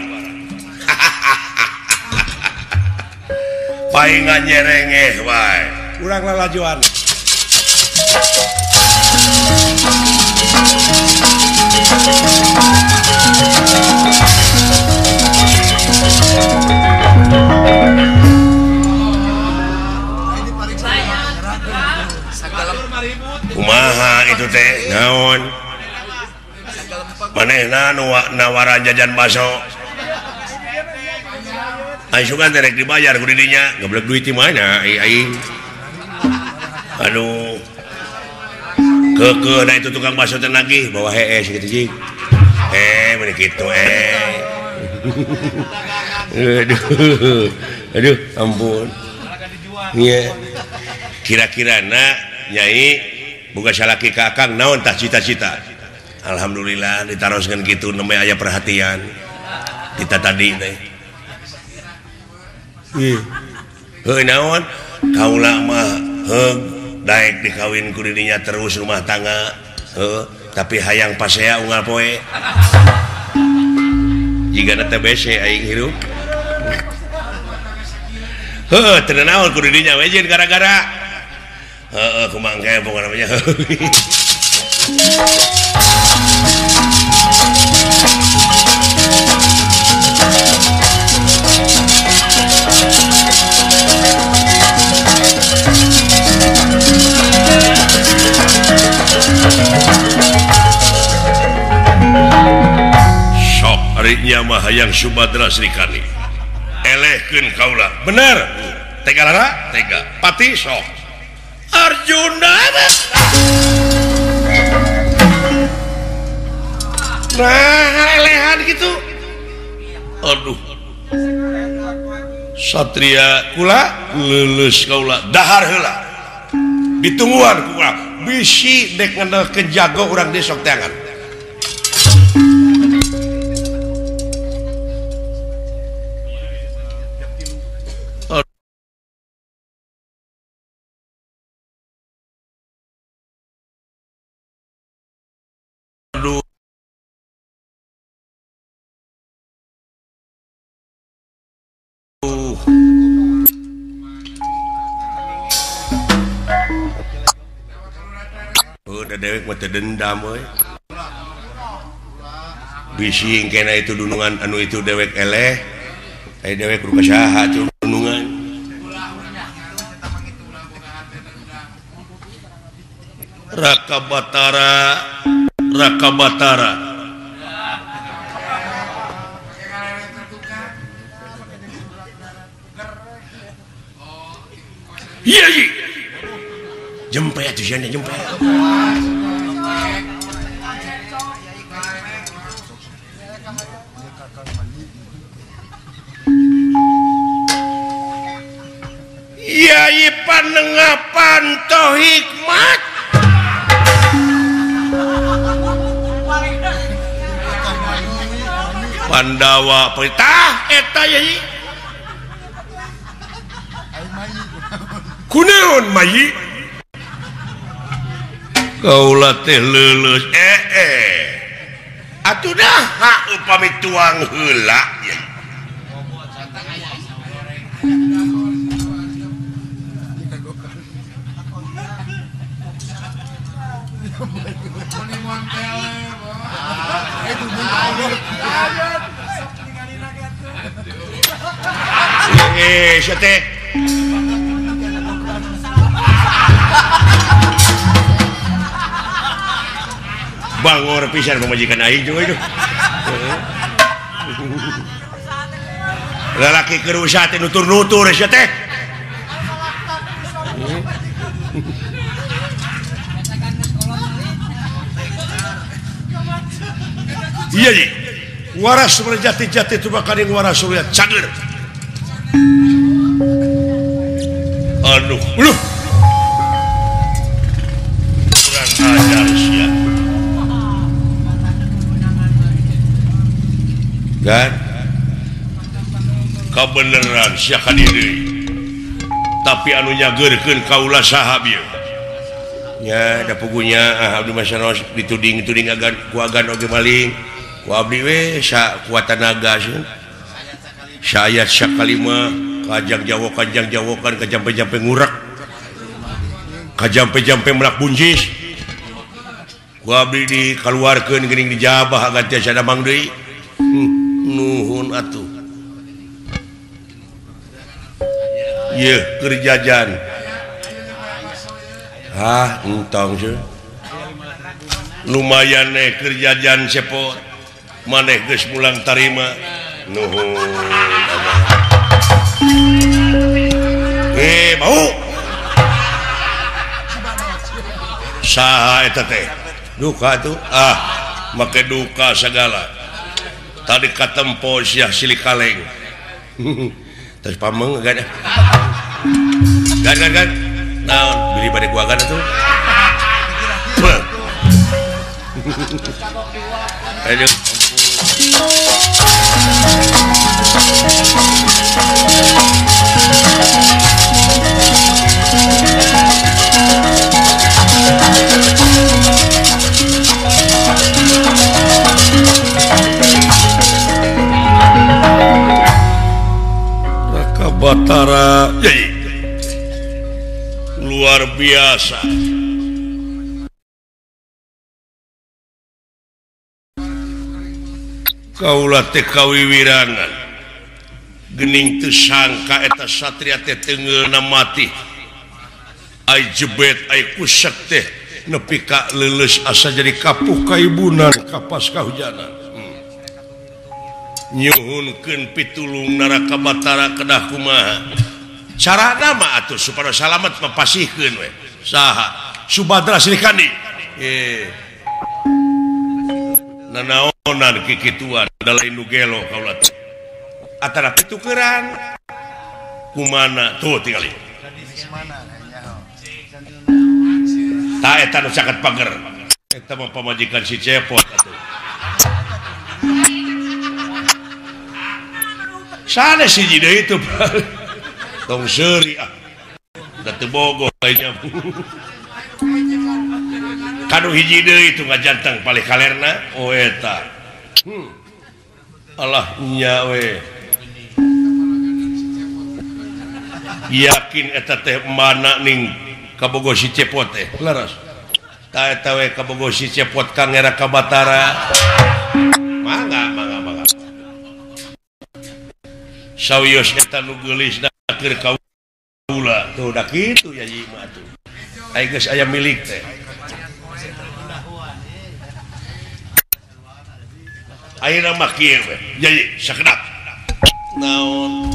[SPEAKER 1] Paingan nyerengeh wae.
[SPEAKER 3] Urang lalajoan.
[SPEAKER 1] Kumaha itu teh? Naon? Manehna nu nawaran jajan baso. Aing sugan teh rek dibayar ku didinya, geblek duit di mana aing. Aduh. Keukeuh da itu tukang baso teh nagih bawa hees kitu cing. Meuni kitu Aduh. Aduh, ampun. Iya. Kira-kirana Nyai boga salaki ka Akang naon tah cita-cita. Alhamdulillah ditaroskeun kitu nembe aya perhatian. Kita tadi teh. Heuh naon? Kaula mah heug daek dikawin ku dirinya terus rumah tangga. Heuh, tapi hayang pasea unggal poe. Jigana teh bese aing hirup. Heuh, teu naon ku dirinya we jeung gara-gara. Heeh, kumaha engke pokona mah nya. Sok ari nya mah hayang Subadra Sri Kandi. Elehkeun kaula. Bener. Tega lara? Tega. Pati sok. Arjuna. Nah, elehan gitu. Aduh. Satria kula leuleus kaula dahar heula. Ditungguan kula bisi dek ngendelkeun jago urang deui sok teangan. Aduh. dewek mah teu dendam euy. Bising kena itu dunungan anu itu dewek eleh. Ai dewek kudu ka saha tuh dunungan. Raka Batara, Raka Batara. Iya, iya. Jempe atuh sia jempe. Yai panengah panto hikmat. Pandawa perintah eta yai. Kunaon mayi? Kaula teh leuleus Atuh dah upami tuang heula yai. Teh bangor pisan pamajikan aing juga itu. Lalaki keur usaha teh nutur-nutur sia teh. Iya ye. Waras berjati-jati tu bakaring waras surya cager. Aduh, uluh. Kurang ajar sia. Kan? Kabeneran sia ka diri. Tapi anu nyageurkeun kaula saha bieu? Nya da pugunya abdi mah sanos dituding-tuding agan ku agan oge maling. Ku abdi we sakuat tanaga sieun. Sayat sakalima kajang jawokan kajampe-jampe ngurek. Kajampe-jampe melak buncis. Ku abdi dikaluarkeun geuning dijabah agan tiasa damang deui. Nuhun atuh. Yeuh keur jajan. Ah, entong seuh. Lumayan eh keur jajan cepot. Maneh geus mulang tarima. Nuhun. Bau. Saha eta teh? Duka tuh. Ah, make duka segala. Tadi katempo sia silih kaleng. Terus pameng gan. Gan gan gan. Naon beli bade gua gan atuh. Aduh. Raka Batara luar biasa. Kaula teh kawiwirangan gening teu sangka eta satria teh teungeulna mati. Ai jebet ai kusek teh nepi ka leuleus asa jadi kapuh kaibunan kapas kahujanan. Nyuhunkeun pitulung Raka Batara kedah kumaha carana mah atuh supaya salamet mah pasihkeun we. Saha Subadra Srikandi. Nanaonan kikituan da lain nu gelo kaula teh. Atara pitukeran kumana tuh tingali. Ta eta nu caket pager. Eta mah pamajikan si Cepot atuh. Sanes hiji deui itu. Tong seuri ah. Da teu bogoh lainnya. Kanu hiji deui itu ngajantang palih kalerna. Oh eta. Allah nya we. Yakin eta teh mana ning kabogo si Cepot teh. Leres.
[SPEAKER 2] Tah eta we kabogoh si Cepot Kang era ka Batara. Mangga mangga mangga. Sawios eta nu geulisna keur kaula. Tuh da kitu ya ieu mah atuh. Ai geus aya milik teh. Ayeuna mah kieu we. Yai sakedap. Naon?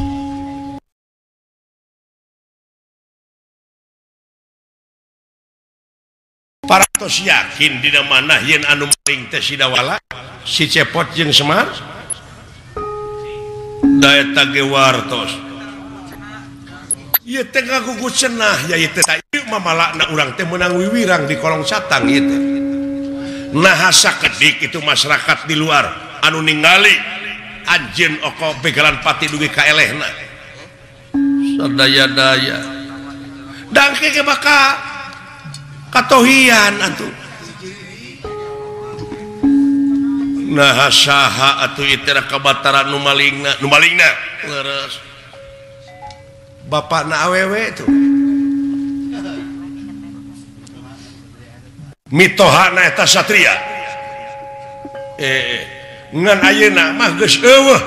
[SPEAKER 2] Parantos yakin dina manah yen anu maling teh si Dawala, si Cepot jeung Semar? Da eta ge wartos. Ieu teh ngagugu cenah ya ieu teh ieu mah malakna urang teh meunang wiwirang di kolong satang ieu teh. Nah sakedik itu masyarakat di luar anu ningali anjeun oko begalan pati dugi ka elehna. Sadaya-daya. Dangke ge bakal katohian atuh. Nah saha atuh ieu teh ka Batara nu malingna, nu malingna leres. Bapakna awewe tuh. Mitohana eta satria. Ngan ayeuna mah geus eueuh.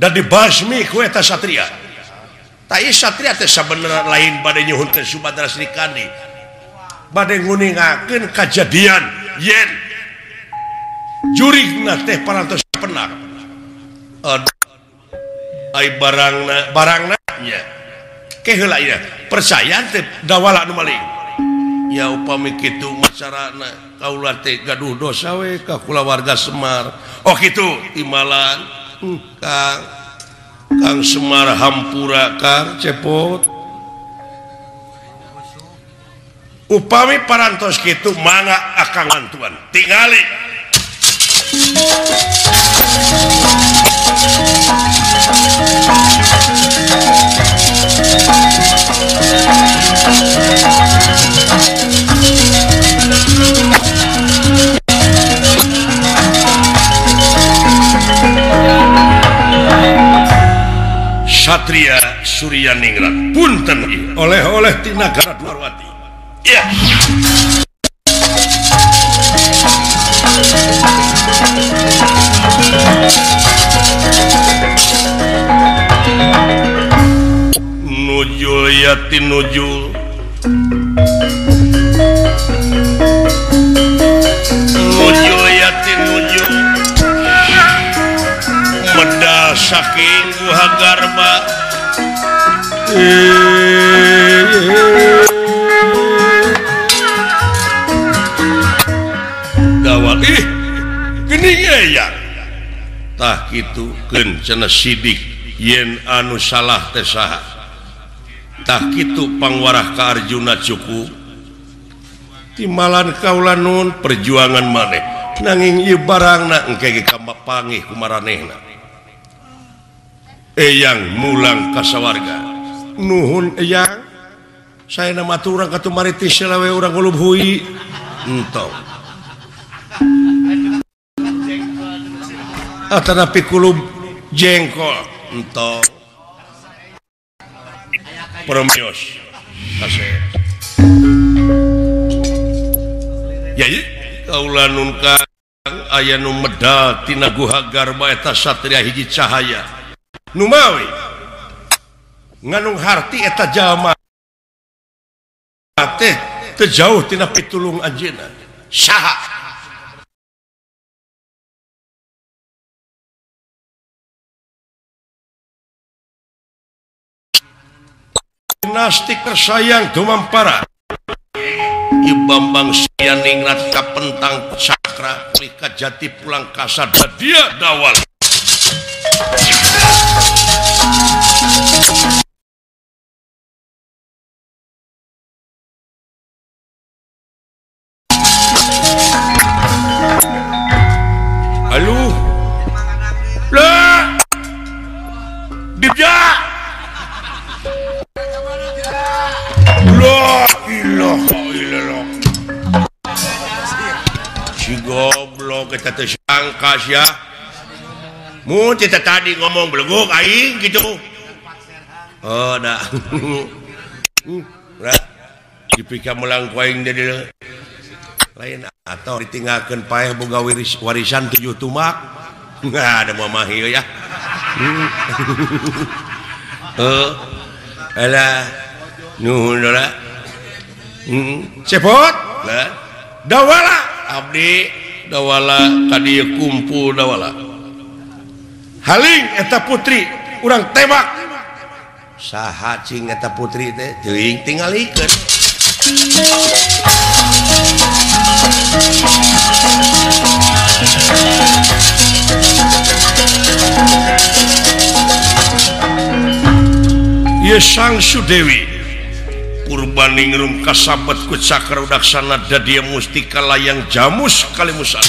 [SPEAKER 2] Da dibasmi ku eta satria. Tah ieu satria teh sabenerna lain bade nyuhunkeun Subadra Sri Kandi. Bade nguningakeun kajadian yen jurigna teh parantos penak. Aduh, ai barangna barangna nya. Ke heula ieu percaya teh Dawala nu maling. Ya upami kitu macarana kaula teh gaduh dosa we ka kulawarga Semar. Oh kitu timalan Kang Kang Semar hampura Kang Cepot. Upami parantos kitu mangga akang bantuan tingali. Satria Suryaningrat punten oleh-oleh ti nagara Dwarwati. Ya. Nujul yati nujul. Nujul yati nujul. Medal saking guha garba. Dawal ih geuning aya. Tah kitu keun cenah sidik yen anu salah teh saha. Tah kitu pangwarah ka Arjuna cukup. Timalan kaula nun perjuangan maneh nanging ieu barangna engke ge kamapangih ku maranehna. Eyang mulang ka sawarga. Nuhun eyang, saena mah urang katumari ti selawe urang ngulub hui. Entong. Atanapi kulub jengkol entong. Promios. Kasih. Yai kaula nun Kang aya nu medal tina guha garba eta satria hiji cahaya. Numawi nganung harti eta jalma teh teu jauh tina pitulung anjeunna. Saha? Dinasti tersayang dumampara. Ieu Bambang Suryaningrat kapentang cakra ka jati pulang kasada dia dawal. Aduh. Lah. Dibja. La ilaha illallah. Si goblok eta teh sangka sia. Mun teh tadi ngomong beleguk aing gitu. Oh dah. Dipika melang ku aing di dieu. Lain atau ditinggalkeun paeh boga warisan 7 tumak. Enggak ada mamah ieu ya. Heuh. Alah nuhun lah. Cepot lah. Dawala abdi dawala ka dieu kumpul dawala. Haling eta putri urang tembak. Saha cing eta putri teh teuing tingalikeun. Ieu Sang Sudewi Purbaningrum kasabet ku cakra udaksana dadia mustika layang jamus kalimusan.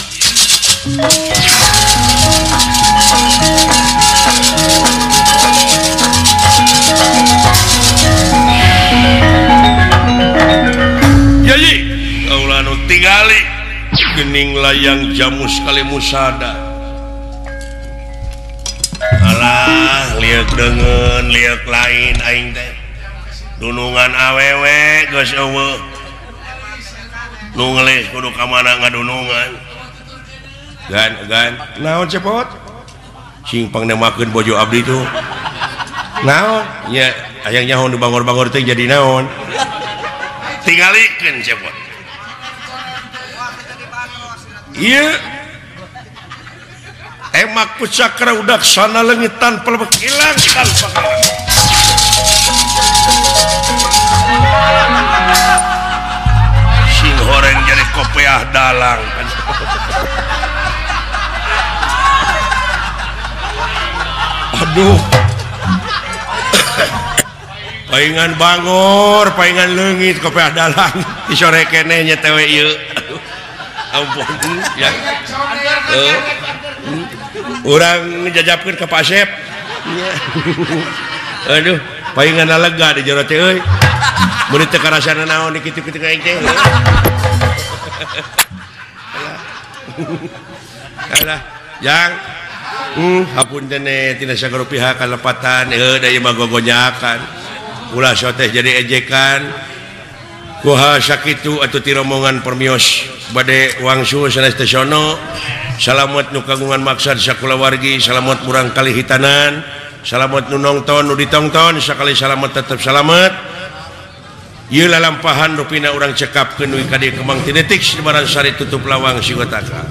[SPEAKER 2] Yayi kaula nu tingali geuning layang jamus kalimusada. Alah lieuk deungeun lieuk lain aing teh. Dunungan awewe geus eueuh. Nu ngelis kudu ka mana ngadunungan. Gan gan naon cepot? Sing pangnemakeun bojo abdi tuh. Naon? Nya hayang nyaho nu bangor-bangor teh jadi naon? Tingalikeun cepot. Ieu emak ku cakra udaksana leungit tanpa lebek ilang tanpa kalah. Sing horeng jadi kopiah dalang. Aduh. Paingan bangor, paingan leungit kopiah dalang. Di sore keneh nya teh we ieu. Ampun ya. Urang jajapkeun ka Pak Asep. Aduh, paingan lega di jero teh euy. Mun teu karasana naon di kitu-kitu aing teh. Alah, jang. Hapunten tina sagala pihak kalepatan eueuh da ieu mah gogonyakan. Ulah soteh jadi ejekan. Kuha sakitu atuh ti rombongan permios bade wangsul sanes teh sono. Salamet nu kagungan maksad sakulawargi, salamet murang kali hitanan, salamet nu nongton nu ditongton, sakali salamet tetep salamet. Ieu lalampahan rupina urang cekapkeun dugi ka dieu Kemang ti detik Sibaransari tutup lawang sigotaka.